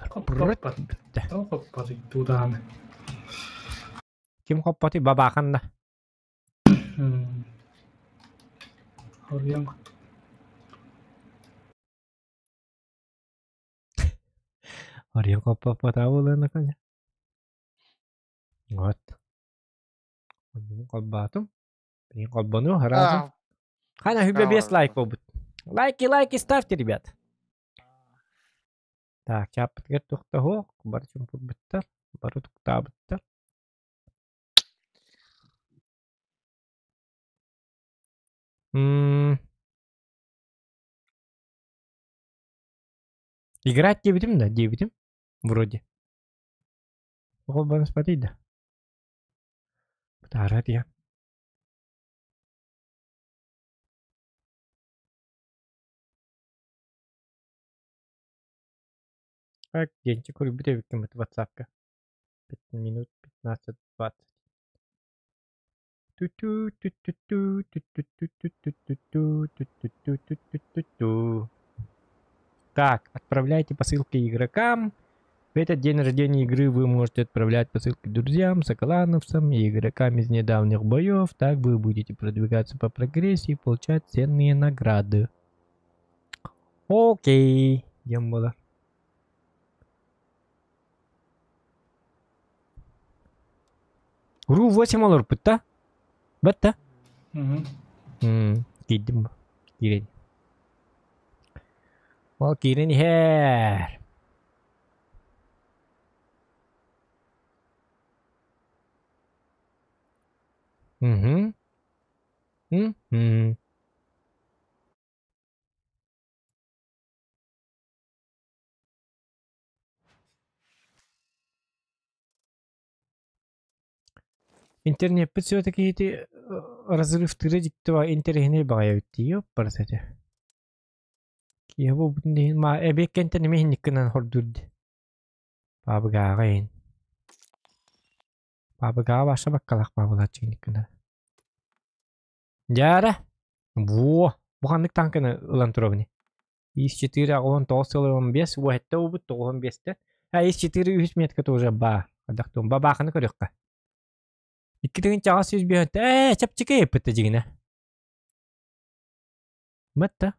Тудааны. Ким хоппоти бабахан да. Хоруйан. Орион хоппоппота буолуона коня. Вот. Холбоотум. Билин холбону сразу. Хана хүбэ без лайк буолбут. Лайки, лайки ставьте, ребят. Так, чааппытыгар туохта бары чумпурбуттар, бары туктаабыттар. М Играть диэбитим да, диэбитим. Вроде. Холбонуспатый да. Бытаара тиһэ. Так, Денчик көрбүт эбиккин ватсапка. Минут 15-20. Так, отправляйте посылки игрокам. В этот день рождения игры вы можете отправлять посылки друзьям, соколановцам и игрокам из недавних боев. Так вы будете продвигаться по прогрессии и получать ценные награды. Окей, диэн буолар. Ру 8 олорбут да? Бат да? Киирдим киирэн. Ол киирэн иһэр. Угу. Угу. Интернеппит все-таки ити разрывтыыра дьиктива интэриэһинэй баҕайы эбит дии барыта этэ. Киһи буолбутун иһин ма эбиэккэнтэн эмиэ иһинник гынан хордуур дии. Баабыгааҕа иһин. Баабыгааҕа баша баккалаах баабылааччы инник гынан. Дьээрэ! Во! Бу ханнык танканы ылан турабыный? Ис-4 89 сыл 15 уоһэтте уубут 95-тэн. А ис-4 үһүс метката уже баар. Хайдах бабааханы көрүөххэ. Икки тыһыынча 805 ээ чэпчэки эппитэ дьигинэ. Бытта.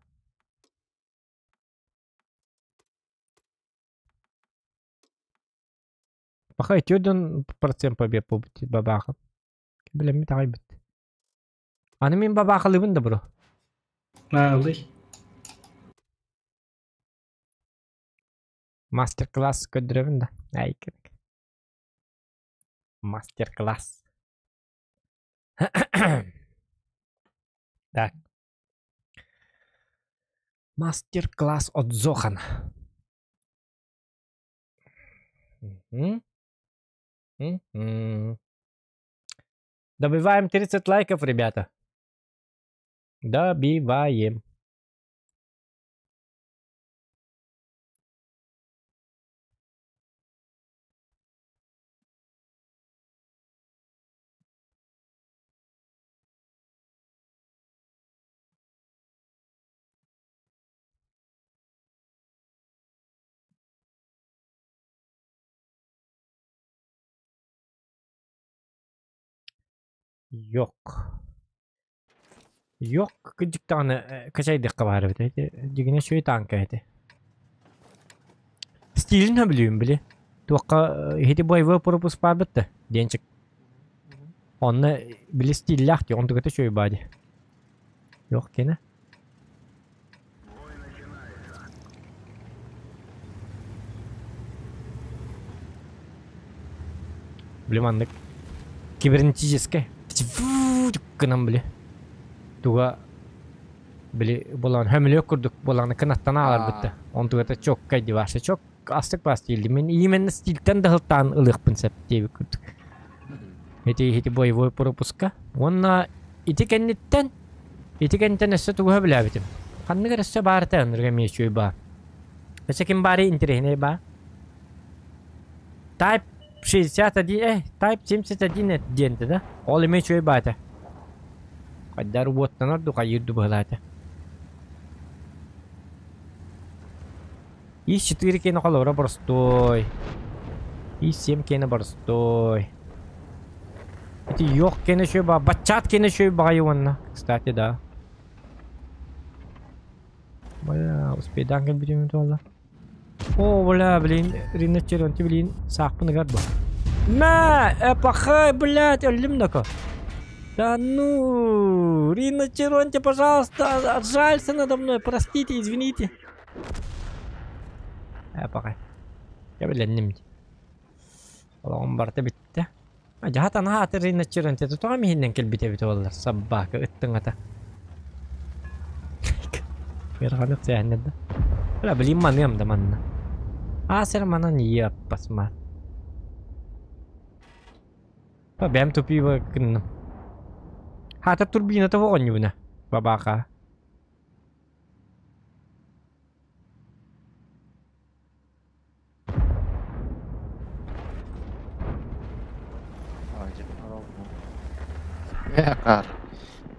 Пока 4% побед буолбут бабаахым. Билэммит аҕайбыт. Аны мин бабаахалыыбын да бро. Наалый. Мастер-класс көрдөрөбүн да. Ай, Мастер-класс. Так. Мастер-класс от Зохана. Угу. Угу. Добиваем 30 лайков, ребята. Добиваем. Yok. Yok кырдьык даҕаны качайдыахха баар эбит ити дьигинэ үчүгэй тааҥка этэ. Стилин сөбүлүүбүн били. Туохха иһити боевой пропуск баарбыт да диэнчик. Онно били стиллээх дии онтуката үчүгэй баа дии. Yok кини. Били маннык кибернетическэй гынан били туга били болан хөмүлүөк курдук боланы кынаттан ааларбыт да онтугата чоккай ди баша чок астык бас диилди мин именно стильтен да һылтаан ылыахпын сөп диэбит курдук ити ити боевой пропуска уонна ити кэнниттэн ити кэнниттэн өссө тугу билээбитим ханнык эрэ өссө баар этэ ынырыга эмиэ үчүгэй баар өссө ким баарый интэриэһинэй баар Type 61, Type 71 диэн да? Ол эмиэ үчүгэй баа этэ. Хайдар уоттанар ду хайыыр ду быһылаа этэ. И4 киэнэ холобура боростуой. И7 киэнэ боростуой. Ити йох киэнэ үчүгэй баа. Баччаат киэнэ үчүгэй баҕайы уонна. Кстати, да. Бля, успейдаан кэлбитим туолла. О, бля, блин, риночеронти, блин, саахпын ыгар бу. Мә, эпохай, блядь, өллүм доко. Да ну, Риночеронти, пожалуйста, отжалься надо мной, простите, извините. Эпохай. Я билэнним. Олоҕум барыта бүттэ. Дьаһат анаһа аты Риночеронти тоҕо миһиннэн кэлбит эбит буоллар, собака ыттыҥата. Ыараханнык сэһэннэр да. Бля, блин, маныам да манна. Аасыр манан иэппас ма. Бэм тупиво гынным. Хата турбина того оонньубуна. Бабаха. Э, кар.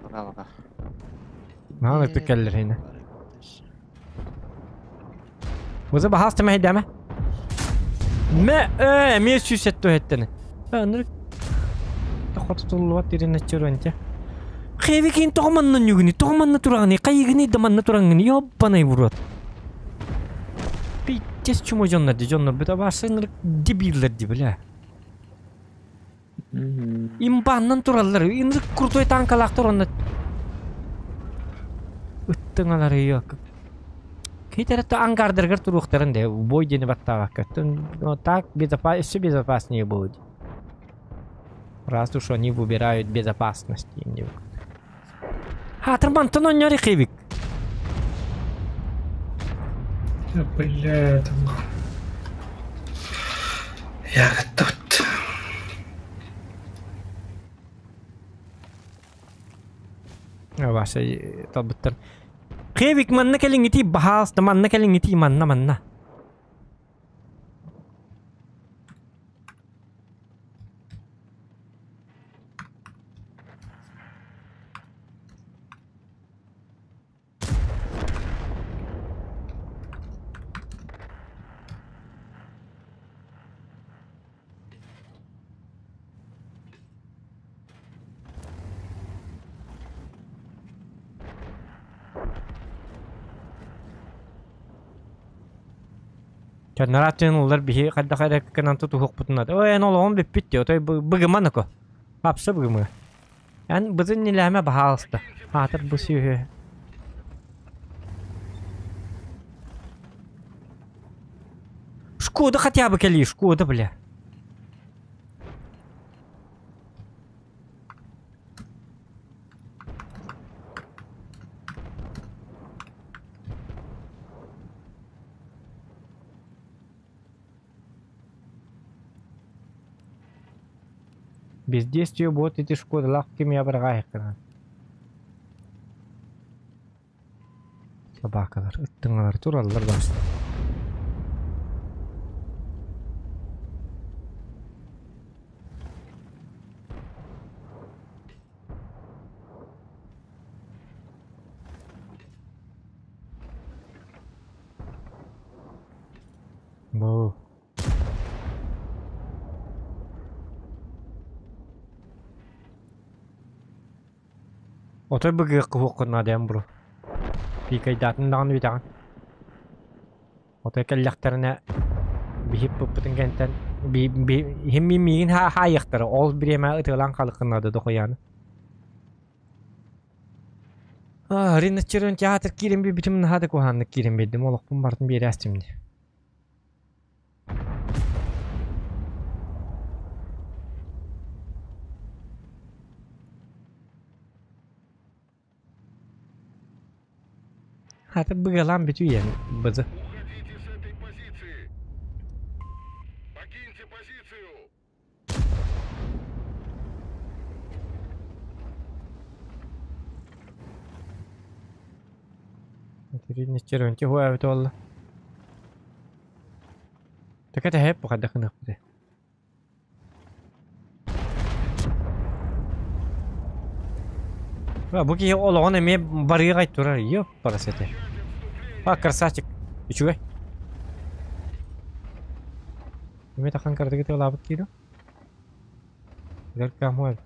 Пока-пока. Наһаа ытык кэллэр ини. Буза баһаас тэмэһэйдээмэ. Мэ ээ эмиэ сүүс сэттэ Ынырык хотутуллубат иринэччөрөнтэ. Хевикин тоҕо манна ньүгүнүй, тоҕо манна тураҕыный, хайыгыный да манна тураҥҥыный, ёбаный в рот. Пиздец чума дьоннор ди, дьоннор бүт абаасы ынырык дебиллэр ди, бля. Имбаннан тураллар, ынырык крутой танкалаахтар онно ыттыҥалар ее. Китеретте ангардаргар туруохтарын да, бой диэни баттаабакка. Так безопас, еще безопаснее будет. Раз уж они выбирают безопасность. Хатыр мантан онньор хивик. Да, бля, это... Я готов. Вася талбыттар. Хевик манна кэлиҥҥитий баһаалыста манна кэлиҥҥитий манна манна. Чаннараатын улар биһи хайдах эрэ кынан тутуһуохпутун Ой, эн олоҕум бүппүт дии, отой быгыма нако. Апса быгымы. Эн бызын нилээмэ баһаалыста. Аатыр бу сүүһү. Шкода хотя бы кэли, Шкода, бля. Бездействие будет ити Шкодалаах кимиэ быраҕаайыккынан. Собакалар ыттыҥалар тураллар бас. Бу. Отой быгыахха хуоххун наадыйан бро. Пиикайдаатын даҕаны бүтэҕин. Отой кэллэхтэринэ биһип быппытын кэнтэн иһим миигин хаайыахтара ол бириэмэ ытыалаан хаалыаххын наада дохуйааны. Риночерон театр киирэн биэрбитим наһаа да куһааннык киирэн биэрдим олохпун барытын биэрээстим дии. Хата быгалаан бүтүйэн бызы. Уходите с этой позиции! Покиньте позицию! Риночерон тихуя буолла. Так это хэп хайдах гыныахпытый. Бу киһи олоҕун эмиэ барыаҕай турар, ёппарасете. А, красавчик. Үчүгэй. Эмиэ тахан кыратыгы тыалаабыт киирэ. Гар камуэл.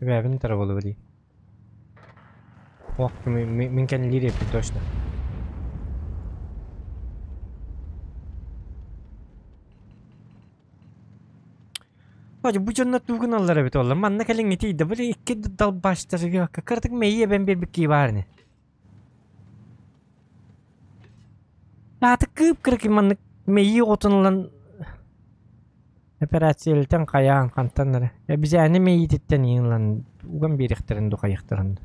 Түбээбин тарабылы дии. Ох, мин кэннилиир эппит точно. Бу дьоннор тугун аллар эбит олла. Манна кэлиҥҥи тиийдэ. Били икки далбаштарга кырдык мэйи эбэн биэрбит кии баар ини. Аата кыып-кыракый маннык мэйии оҕотун ылан операциялытан хайаан хантан эрэ. Эбизээни мэйиититтэн иин ылан уган биэриэхтэрин ду хайыахтарын.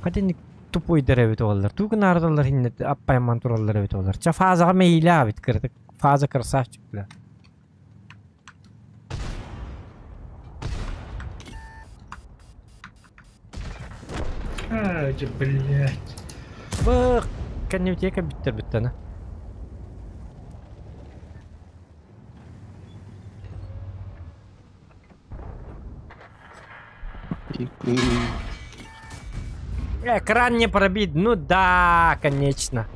Хатинник тупойдар эбит оллар. Тугун ардаллар хинне аппайман тураллар эбит оллар. Ча фазаҕа мэйиилээ эбит кырдык. Фаза красавчик бля. А, блядь. Бых, кэннибитиэ кэлбиттэр бүттэнэ. Экран не пробит, ну да, конечно.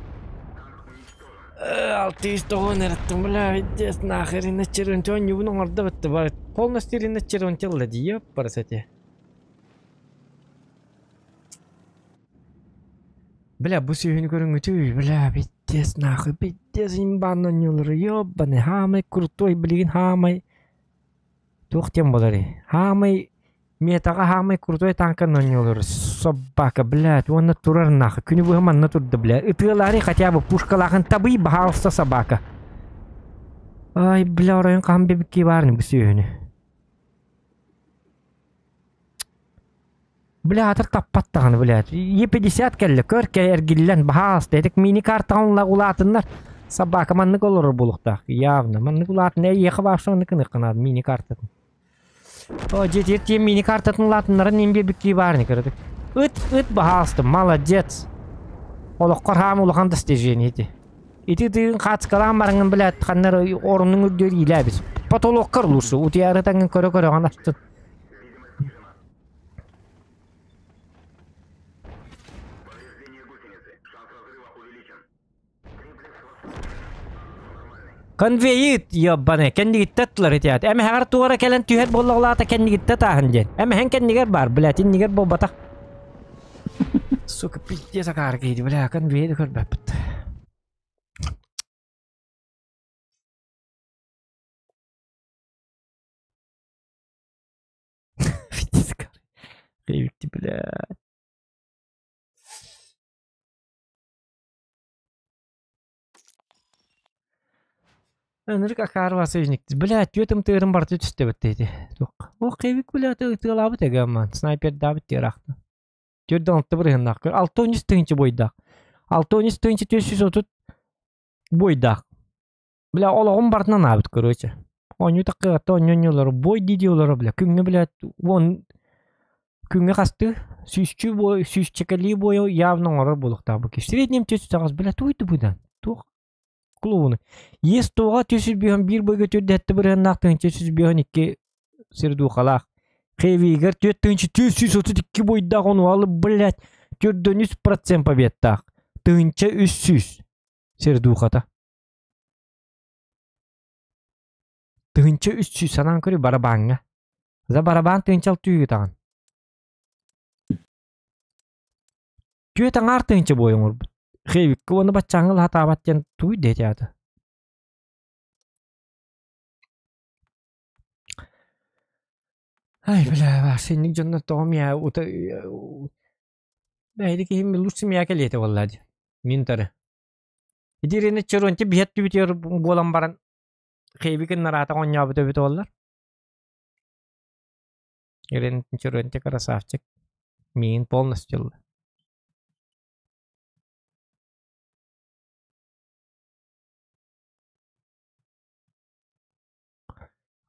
Алтыс тоҕон эреттим, бля, пиздец, нахер, иначе ньугун оҥордо бытты, полностью иначе он тело дии, парасете. Бля, бу сүүһүнү көрүҥүтүй, бля, пиздец, нахуй, пиздец, имбаан онньуулары, ёбаный, хаамай крутой, билигин хаамай, туох диэн буоларый, хаамай метаҕа хаамай крутой танкан онньуулары, собака, блядь, уонна турар нахуй, күнү быһа манна турда, бля, ытыалаары хотя бы пушкалаахын табый, баһаалыста, собака. Ай, бля, оройун хаһан бибикки баарны бу сүүһүнү. Бля, атыр таппат даҕаны, блядь. Е50 кэллэ, көр эргиллэн, баһаалыста, этик мини-картаҕын улаатыннар. Собака маннык олорор буолуохтаах, явно. Маннык улаатын, эйиэхэ баапса маннык гыныахха мини-картатын. О, дьиэтигэр тиийэн мини-картатын улаатыннаран иин биэрбиккии баарыны көрөдүк. Ыт, ыт, баһаалыста, молодец. Олоххор хаам улахан достижение ити. Ити тыын хаацкалаан бараҥҥын, блядь, ханна эрэ орунуҥ үрдүгэр иилээбит. Потолоккар лучше, утуйаары таҥҥын көрө-көрөҕүн астын. Конвейит ебаный, кэннигиттэ аттылар итият. Эмэһэҕэр туора кэлэн түһэр буоллаҕлаата кэннигиттэ тааһын диэн. Эмэһэн кэннигэр бар, блядь, иннигэр буолбатах. Сука, пиздец акаар киһи, бля, конвейит көрбөппүт. Пиздец акаар. Бля. Ынырык акаарва союзник. Бля, түөтүм тыырым барыта түстэ битти. Туох. Ох, кэбик бля тыалаабыт эгэмман. Снайпердаабыт тиэраахта. Түрдөн алты бырыһыннаах. 613 тыһыынча буойдаах. 613 тыһыынча 430 буойдаах. Бля, олоҕум барытынан аабыт, короче. Оонньуу таккыгатта оонньуу бой дии олоро, бля. Күҥҥэ, бля, уон күҥҥэ хасты сүүсчүү бой, сүүсчэкэлии бойу явно оҥорор буолуохтаах бу киһи. Среднем түс бля, туй быдан. Туох клоуны. Ес тоға түсүс бүйөн биир бойга түрдэтти бырыһыннаах тыһынча сүс бүйөн икки сирдуухалаах. Хевигер түөт тыһынча 432 бойдаах ону алы, блядь, 403% победтаах. Тыһынча 300 сирдуухата. Тыһынча 300 санаан көрү барабааҥҥа. За барабаан тыһынча алтыы таҕан. Түөт аҥаар тыһынча бой оҥорбут. Хевикке уонна баччааҥҥа лаһатаабат диэн туй диэтэ аата. Ай, бля, синник дьоннор тоҕо миэ ута бэйди киһим лучше миэ кэлиэтэ буолла дии. Мин тары. Итирини чөрөнти биһет түбүтүөр буолан баран Хевикин нараата оонньообут эбит буоллар. Ирен чөрөнти красавчик. Миин полностью.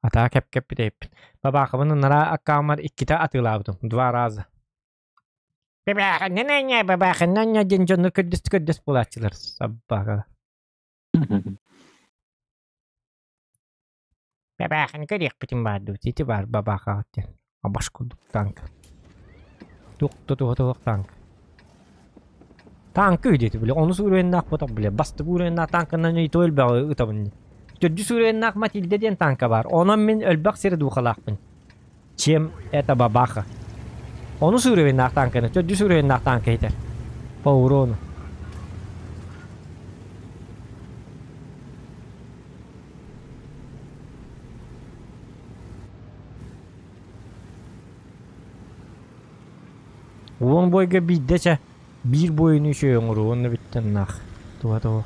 Атаа кэп-кэп бүтэйиппин. Бабаахыбын ынараа аккаамар иккитэ атыылаабытым. Два раза. Бабаахыннананьа, бабаахыннаньа диэн дьоннор көрдөс-көрдөс буолааччылар. Собака. Бабаахын көрүөхпүтүн баар дуу, ити баар бабаахаҕыт диэн. Абаш курдук танк. Туох туох танк. Танка үдети бile. Onu suureennaах ботох бile. Бастык уурeennaах танканан ито өлбөҕү ытабын. Төрдүс уурeennaах Матильда диэн танка бар. Онон мин өлбөх сири дуухалаахпын. Чем это бабаха. Onu suureennaах танканы. Төрдүс уурeennaах танка хитер. По урону. Уон бойга биддече биир бойуну үчү оҥору уонна бүттэн нах. Туга туох.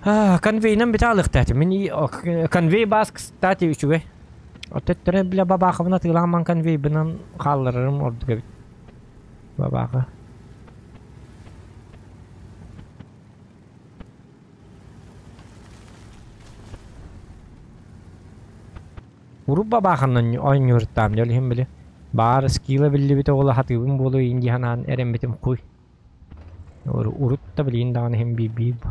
А, конвейнан бите алыхтааты. Мин конвей бас, кстати, үчүгэй. Оттөттөрө бile бабаахыбына тыылааман конвей бынан хаалларарым ордук эбит. Бабааха. Урут бабааханан оонньууртаам дьол иһин били. Баар скилла биллибит оҕоло хатыыбын буолуо иин дии санаан эрэммитим хуй. Урут да билигин даҕаны иһин биир-биир бу.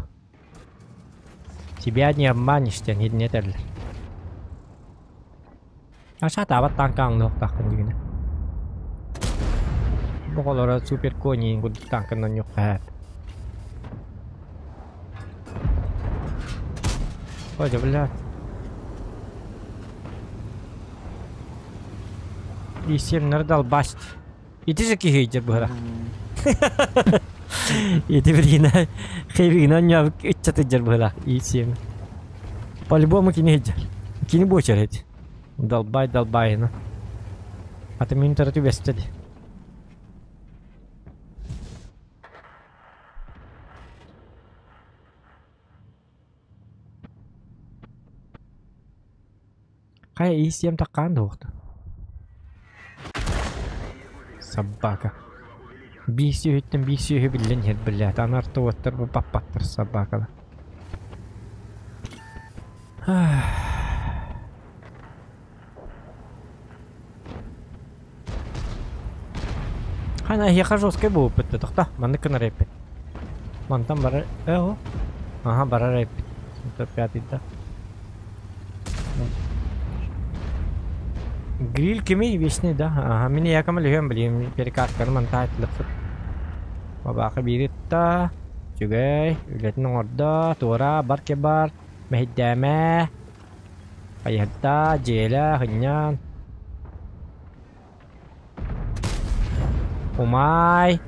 Тебя не обманешь диэн итини этэллэр. Ашаатаабат тааҥка аҥныахтаахпын дигинэ. Бу оҕолоро супер кони курдук тааҥканан ньуххаһаат. Ой, да блядь. И всем долбасть. Ити же киһи дьэ быһара. Ити билигин хейбигин онньообут ыччаты дьэр быһалаах И7. По-любому кини сылдьар. Кини буочар эт. Долбай долбайына. Аты мин төрөтү бэстэ ди. Хайа иис-сиэм таккаан да уохта. Собака. Биир сүөһүттэн биир сүөһү биллэн иһэр биллээтэ. Аны орто уоттар баппаттар собакалар. Хана эһиэхэ жесткай буолбуппут да тохто. Маннык гынар эппит. Мантан барар... Э, Аха, барар эппит. Пятый да. Гриль кимий? Вечный, да? Ага, мин яком лүһүөн билим перекатканы мантаат лыппыт. Бабаха бииритта. Үчүгэй. Үлэтин оҥордо. Туора, бар кебар. Мэһийдээмэ. Хайыһарда, дьиэлэ, хынньан. Умай.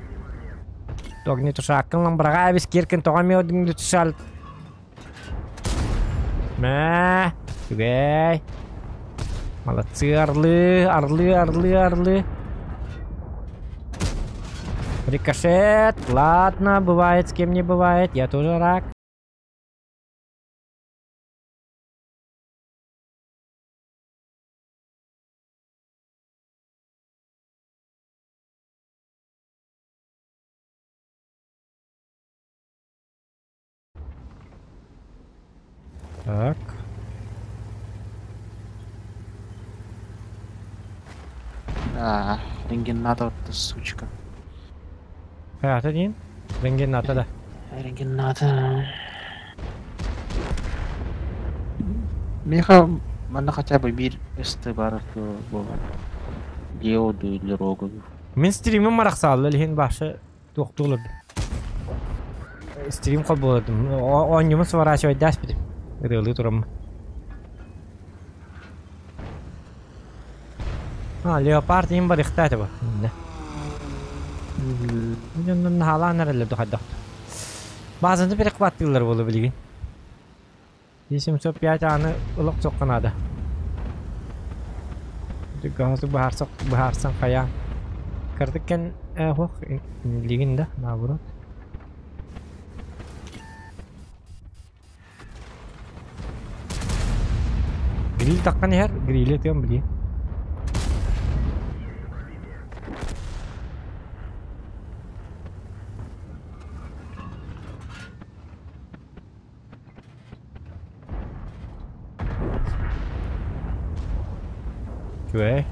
Огнетушаккын ламбыраҕа эбис киркин тоҕо эмиэ огнетушал. Мэ, үчүгэй. Молодцы, орлы, орлы, орлы, орлы. Рикошет. Ладно, бывает, с кем не бывает. Я тоже рак. Так. А, рентгенатор ты, сучка. Хайата диин? Рентгенната да. Рентгенатор. Миха, манна хотя бы биир СТ баар буолан. Диоду или рогову. Мин стримим марахсаалла илиһин башы туохтуулар. Стрим холбуладым. Оонньуумун сворачивайдаспитим. Ырыалыы тураммын. А, леопард иин барыхтаа этэ бу. Иннэ. Дьоннор наһаалаан эрэллэр духайдах. Баазаны перехваттыыллар буолу билигин. 705 ааны ылах сохха наада. Гаһасы быһаарсах быһаарсан хайаан. Кырдык кэн э, хуох билигин да наоборот. Гриль таххан иһэр, грили тыам билии. Үчүгэй.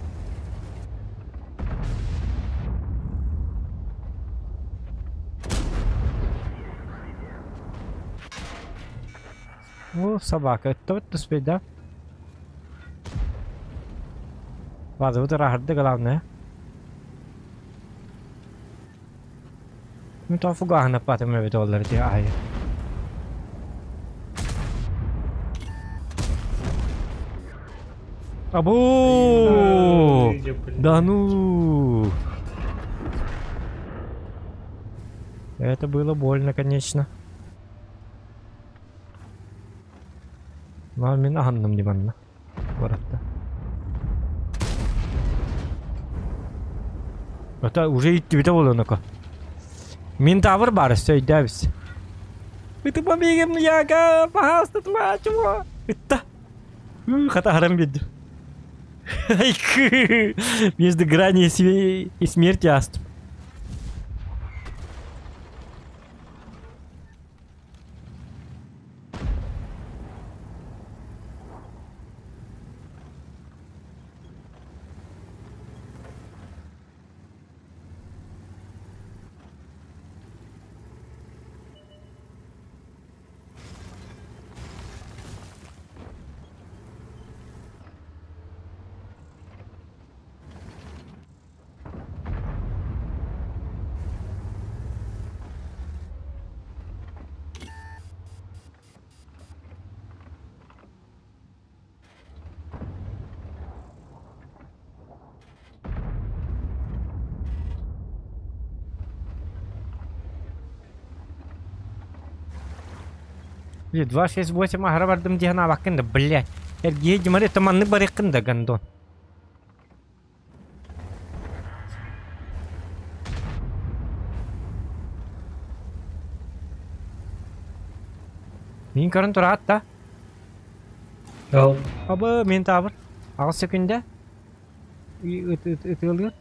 О, собака. Это вот успеть, да? Ладно, вот ырааһырды главное. Мин тоҕо фугаһын эбит оллар дии аайы. Абу! Да ну! Это было больно, конечно. Но мин аһынным диманна. Баратта. Это уже иттибите болоноко. Мин тавыр бар өссө өйдөөбүс. Ыты побегем яга, пожалуйста, чего? Ытта. Хата харам бедді. Между гранью и смерти астым. 2, 6, 8 аһара бардым дии санаабаккын да, блядь. Эргийэ дьимари это маннык барыаххын да, гондон. Мин көрөн тураат да. Ол. Абы, мин таабыр. Аҕыс секүндэ. Ытыалыыр.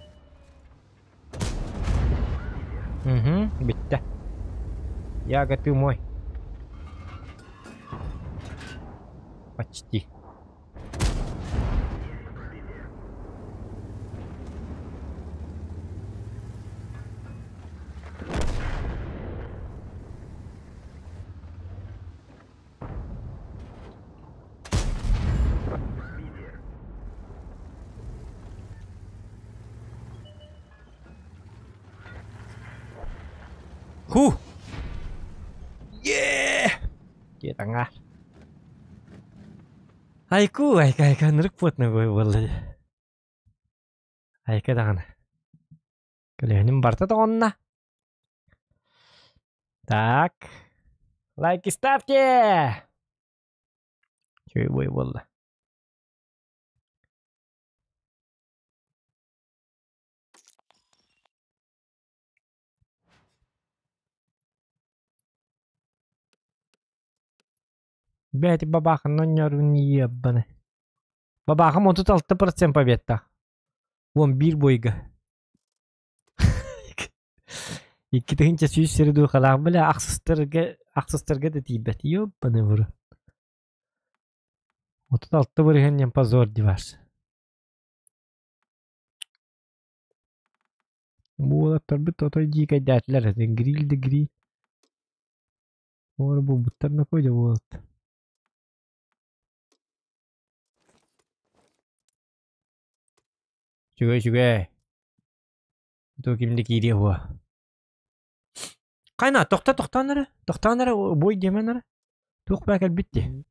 Угу, бүттэ. Яга, ты мой. Почти. Ху! Yeah! Диэтаҥа. Айку, айка, айка, ынырык плотно буолла. Айка даҕаны. Көлөһүнүм барыта тоҕонно. Так. Лайки ставьте! Үчүгэй буолла. Бэти бабаахын онньорун ебаны. Бабаахым 36% победтаах. 11 бойга. 2 100 сири дуухалаах бile ахсыстарга ахсыстарга да тиийбэт. Ёбаный в рот. 36 бырыһыан диэн позор диваш. Уолаттарбыт отой дьиикэйдээтилэр. Гриль да гриль. Олор булбуттар нокой да уолат. Үчүгэй үчүгэй. Ту кимди киириэ уо. Хайна тохто тохтоон эрэ. Тохтоон эрэ бой диэмэн эрэ. Туох баа кэлбит дии.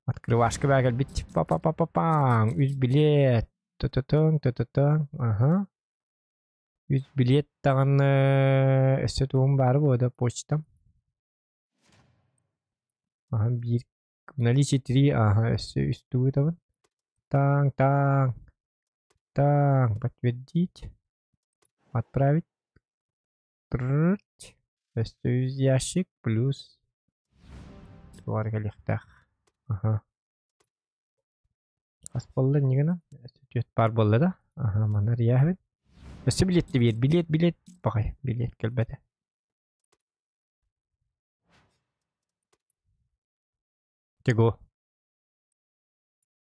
Открывашка баа кэлбит. Па-па-па-па-пам. Үс билет. Ту-ту-туҥ, ту-ту-туҥ. Аха. Үс билет даҕаны өссө тугум баара буо да почтам. Аха биир в наличии три ага өссө үс тугу ыытабын. Таҥ таҥ таҥ подтвердить отправить өссө үс ящик плюс туох эрэ кэлиэхтээх. Аха. Хас буолла инньэ гынан? Түөрт баар буолла да? Аха манна эрийээһибин. Өссө билиэт биэр. Билиэт билиэт баҕай билиэт кэлбэтэ. Чего?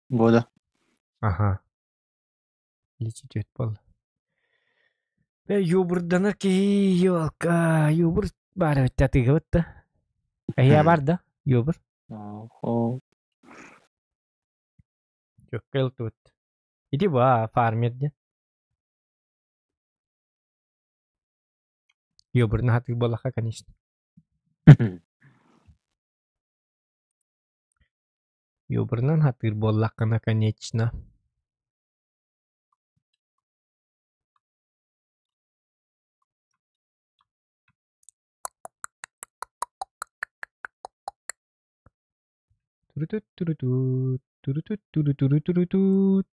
Года. Аха. Личи түөрт буолла. Э, юбурданар киһи елка, юбур баар эбит атыыгабыт да. Эһиэ бар да, юбур? О. Чөккө ылтыбыт. Ити ба фармер диэн. Юбурна хатыыр буоллахха, конечно. Юбурнан хатыыр буоллаххына, конечно. Турутут-турутут, турутут-турутурутурутут.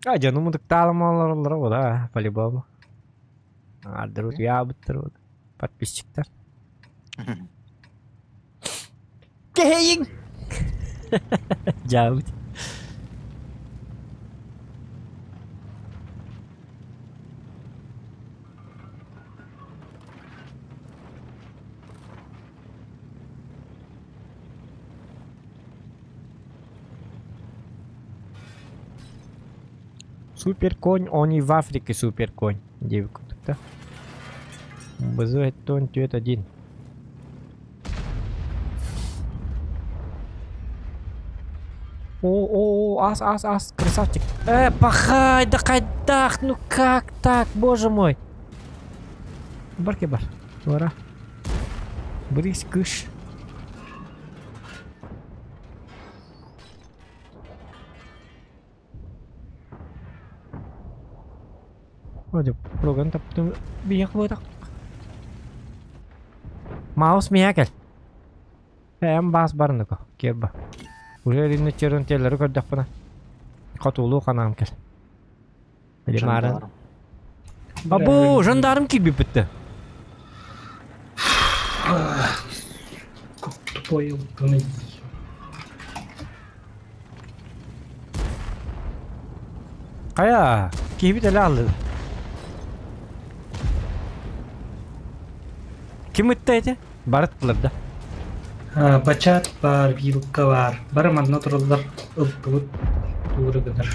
А, дьонум утуктаалым олороллоро буолаа, по-любому. Аҥаардар утуйаабыттар вот. Подписчиктар. Кэһэйиҥ! Дьаабыт. Суперконь, он и в Африке суперконь. Диэбит курдук да. Б түөрт один. О, о, о, ас, ас, ас, красавчик. Пахай, да хайдах, ну как так, боже мой. Барки бар. Туора. Брись, кыш. Вроде проган таптым биһиэх буотах. Маус миэхэ кэл. Эм баас барыныко киэрба. Уже ринне черын теллери көрдөхпүнэ. Хотуулуу ханаам кэл. Лимарын. Або, жандарм киирбиппитте. Тупой ылтыный. Хайа, киһибит эле аллы. Ким ытта эти? Барыттылар да. Бачат бар, вилка бар. Бары манна тураллар ылтыбыт тууру гынар.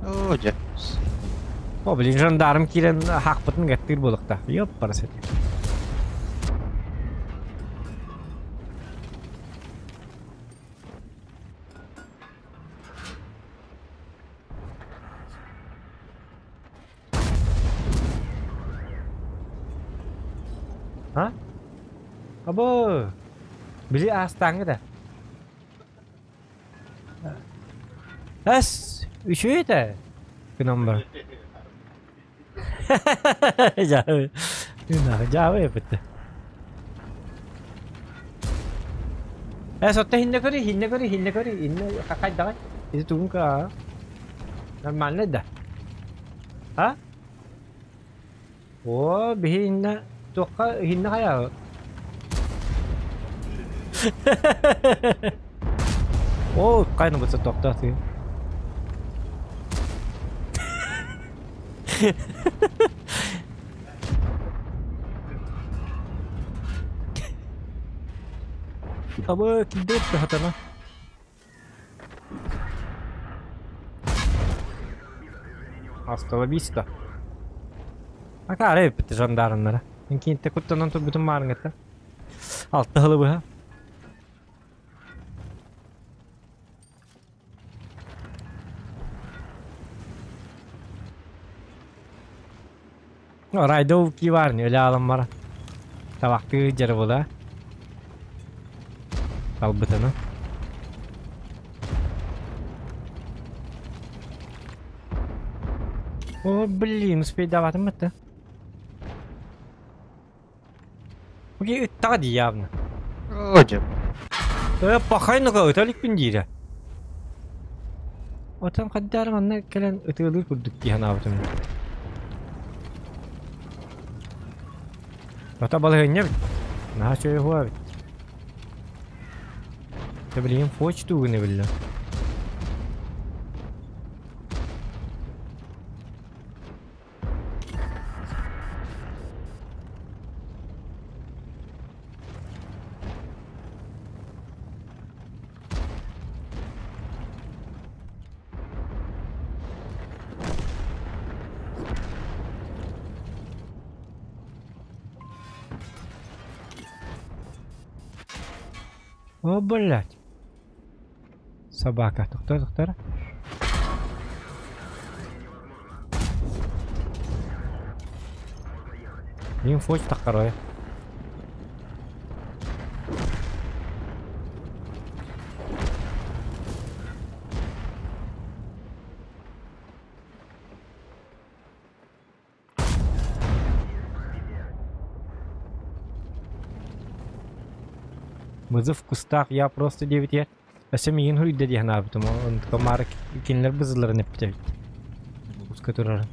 Оо, дьэ. О, блин, жандарм киирэн хаахпытын гаттыыр буолуохтаах. Ёппарас эти. А? Або! Били аастааҥҥы да. Эс, үчүгэй этэ. Гынан баран. Дьаабы. Дьаабы эппитте. Эс, отто хинне көрү, хинне көрү, хинне көрү, инне хайдаҕай? Ити тугун ка? Нормально да. А? О, биһи иннэ туохха иһиннэ хайаа? О, хайны бытса тохтоох тыы. Абы килдиэт хатана. Hasta vista. Акаары эппит жандармнара. Кийинтэ куттанан турбутум маарыҥҥыттан. Алта сылы быһа. Райдов киварни өлө аламмара. Табахтыы дьарыбыла. Талбытына. О, блин, успейдаватым это. Окей, ыттаҕа дии явно. Оо, дьэ. Э, пахай нуга ыта иликпин диирэ. Отон хаддаар манна кэлэн ытыалыыр курдук дии санаабытым. Ата балаһыанньа эбит. Наһаа үчүгэй уһуа эбит. Дьэ билигин почту гына биллэ. О, блядь. Собака. Тоқтар, тоқтар. Инфоч таххарой. Мызы в кустах, я просто 9 я. Өссө миигин хуруйда дии санаабытым, онтука маары кинилэр бызылларын эппит эбит. Куска турарын.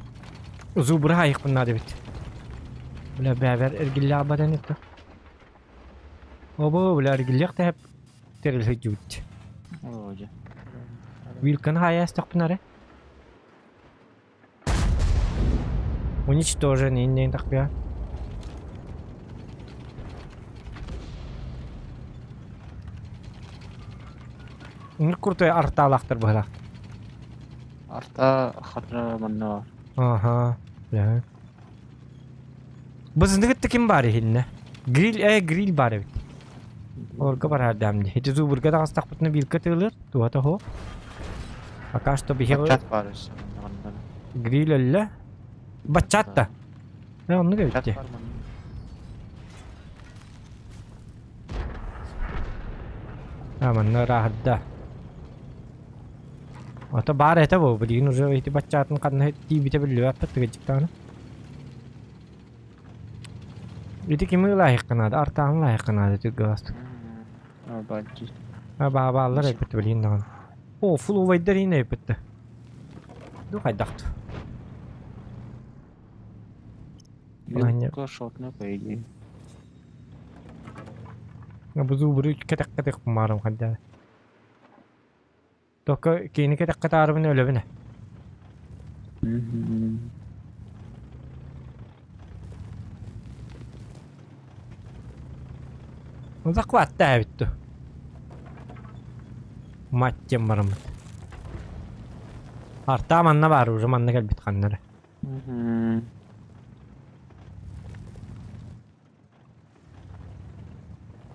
Зубры хайыхпын наада эбит. Бля, бэбэр эргиллээх батан это. Обо, бля, эргиллиэх тэһэп тэрил сылдьыбыт. Оо, дьэ. Вилканы хаайа астахпын эрэ. Уничтожен, иннин тахпия. Үҥүр куртой артаалаахтар быһалаах. Арта хатра манна Аха, бля. Бызыныгытта ким баар иһиннэ? Гриль, э, гриль баар эбит. Олорго бараардаам дии. Ити зубурга таҕыстахпытына вилка тыылыр, туһата суох. Пока что биһиги Баччат баар өссө манна. Гриль өллө. Баччат да. Э, оннук эбит Баччат дии. баар манна. А, манна ырааһырда. Ото баар этэ бу, билигин уже ити баччаатын ханна тиийбитэ биллибэппит тыгыдьыктаҕына. Ити кими ылаайыхха наада, артааҕын ылаайыхха наада түргэбастык. Баджи. А бааллар эппит билигин даҕаны. О, фулувайдар иин эппит. Ду хайдахт. Вилка шотная, по идее. Бу зубры кэтэх-кэтэх кумаарым хайда. Только кини кэтэххэ таарыбын өлөбүнэ. Захват эбит Мать диэн бараммыт. Артаа манна баар уже манна кэлбит ханнары.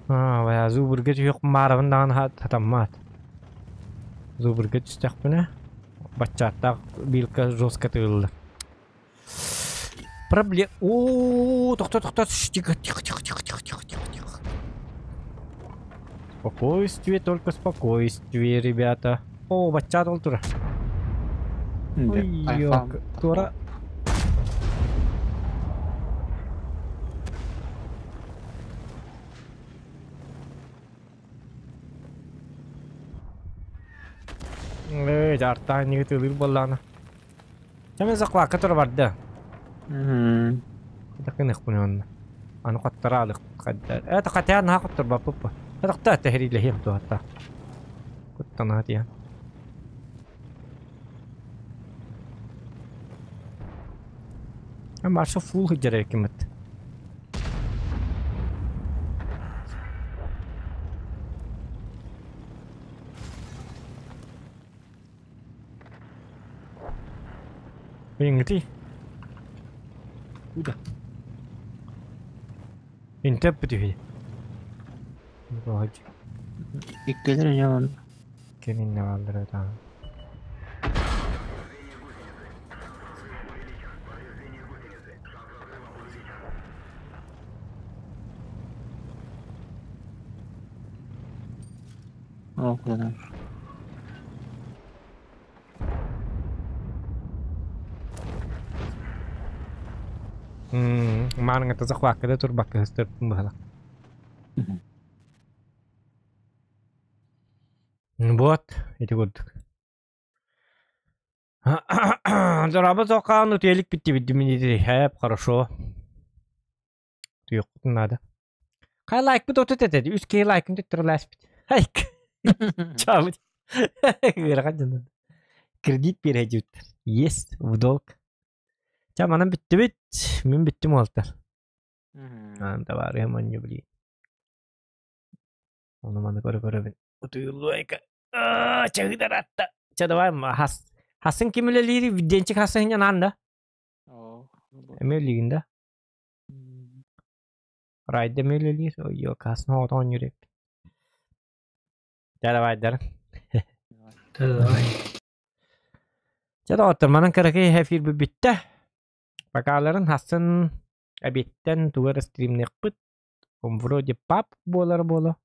Аа, зубрга түһүөх маарабын даҕаны сатаммат. Зубрга түстэхпинэ, баччааттаах вилка жестко тыыллар. Проблем... О, тохто, тохто, тихо, тихо, тихо, тихо, тихо, тихо, тихо, тихо. Спокойствие, только спокойствие, ребята. О, баччаат ол тура. Ой, тура. Эй, жартаан ньыгы тылыр буоллаҕына. Чэ, захвакка тура барда. Такын онно. Аны хоттораалык. Это хотя наһаа хотторбаппыт. Тохто тэһириилэһиэм туһатта. Куттанаат тиһэн. Марша фул сылдьар эбиккин Ингити. Куда? Интеп бүтүһүй. Иккилер ньон. Кеминне бааллар таан. О, куда Мааныҥа захвакка да турбакка сыстырпын быһала. Вот, ити курдук. Дорабы тоқаан утуелик битти битти хэп, хорошо. Туйуқпутун надо. Қай лайк бит отут этеди. Үс кей лайкын төттөр ласпит. Хайк. Чабыт. Кредит бережут. Есть в долг. Ча манан бүттү бит. Мин бүттүм олтар. Анда бар манню били. Оны маны көрө көрөбүн. Утуйуллуайка. Чагыдаратта. Ча давай хас. Хасын ким үлелири денчик хасын анда. Эме үлелигин да. Райда эме үлелир. Ой, хасын отон жүреп. Ча давай дар. Давай. Ча доҕоттор, манан кыракый эфир бүттэ. Покаларын хасын обедтен тугар стримнехпыт. Вроде пап буолар буола.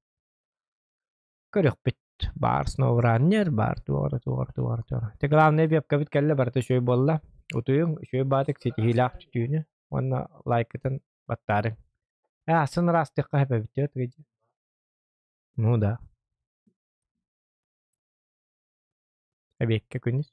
Көрөхпүт. Бар сноураннер, бар туора, туора, туора, туора. Те главное вебка бит кэллэ барыта үчүгэй буолла. Утуйуҥ, үчүгэй баатык ситиһиилээх түтүүнү уонна лайкытын баттаарыҥ. Э, асын ыраастыахха сөп эбит Ну да. Эбиэккэ күнүс.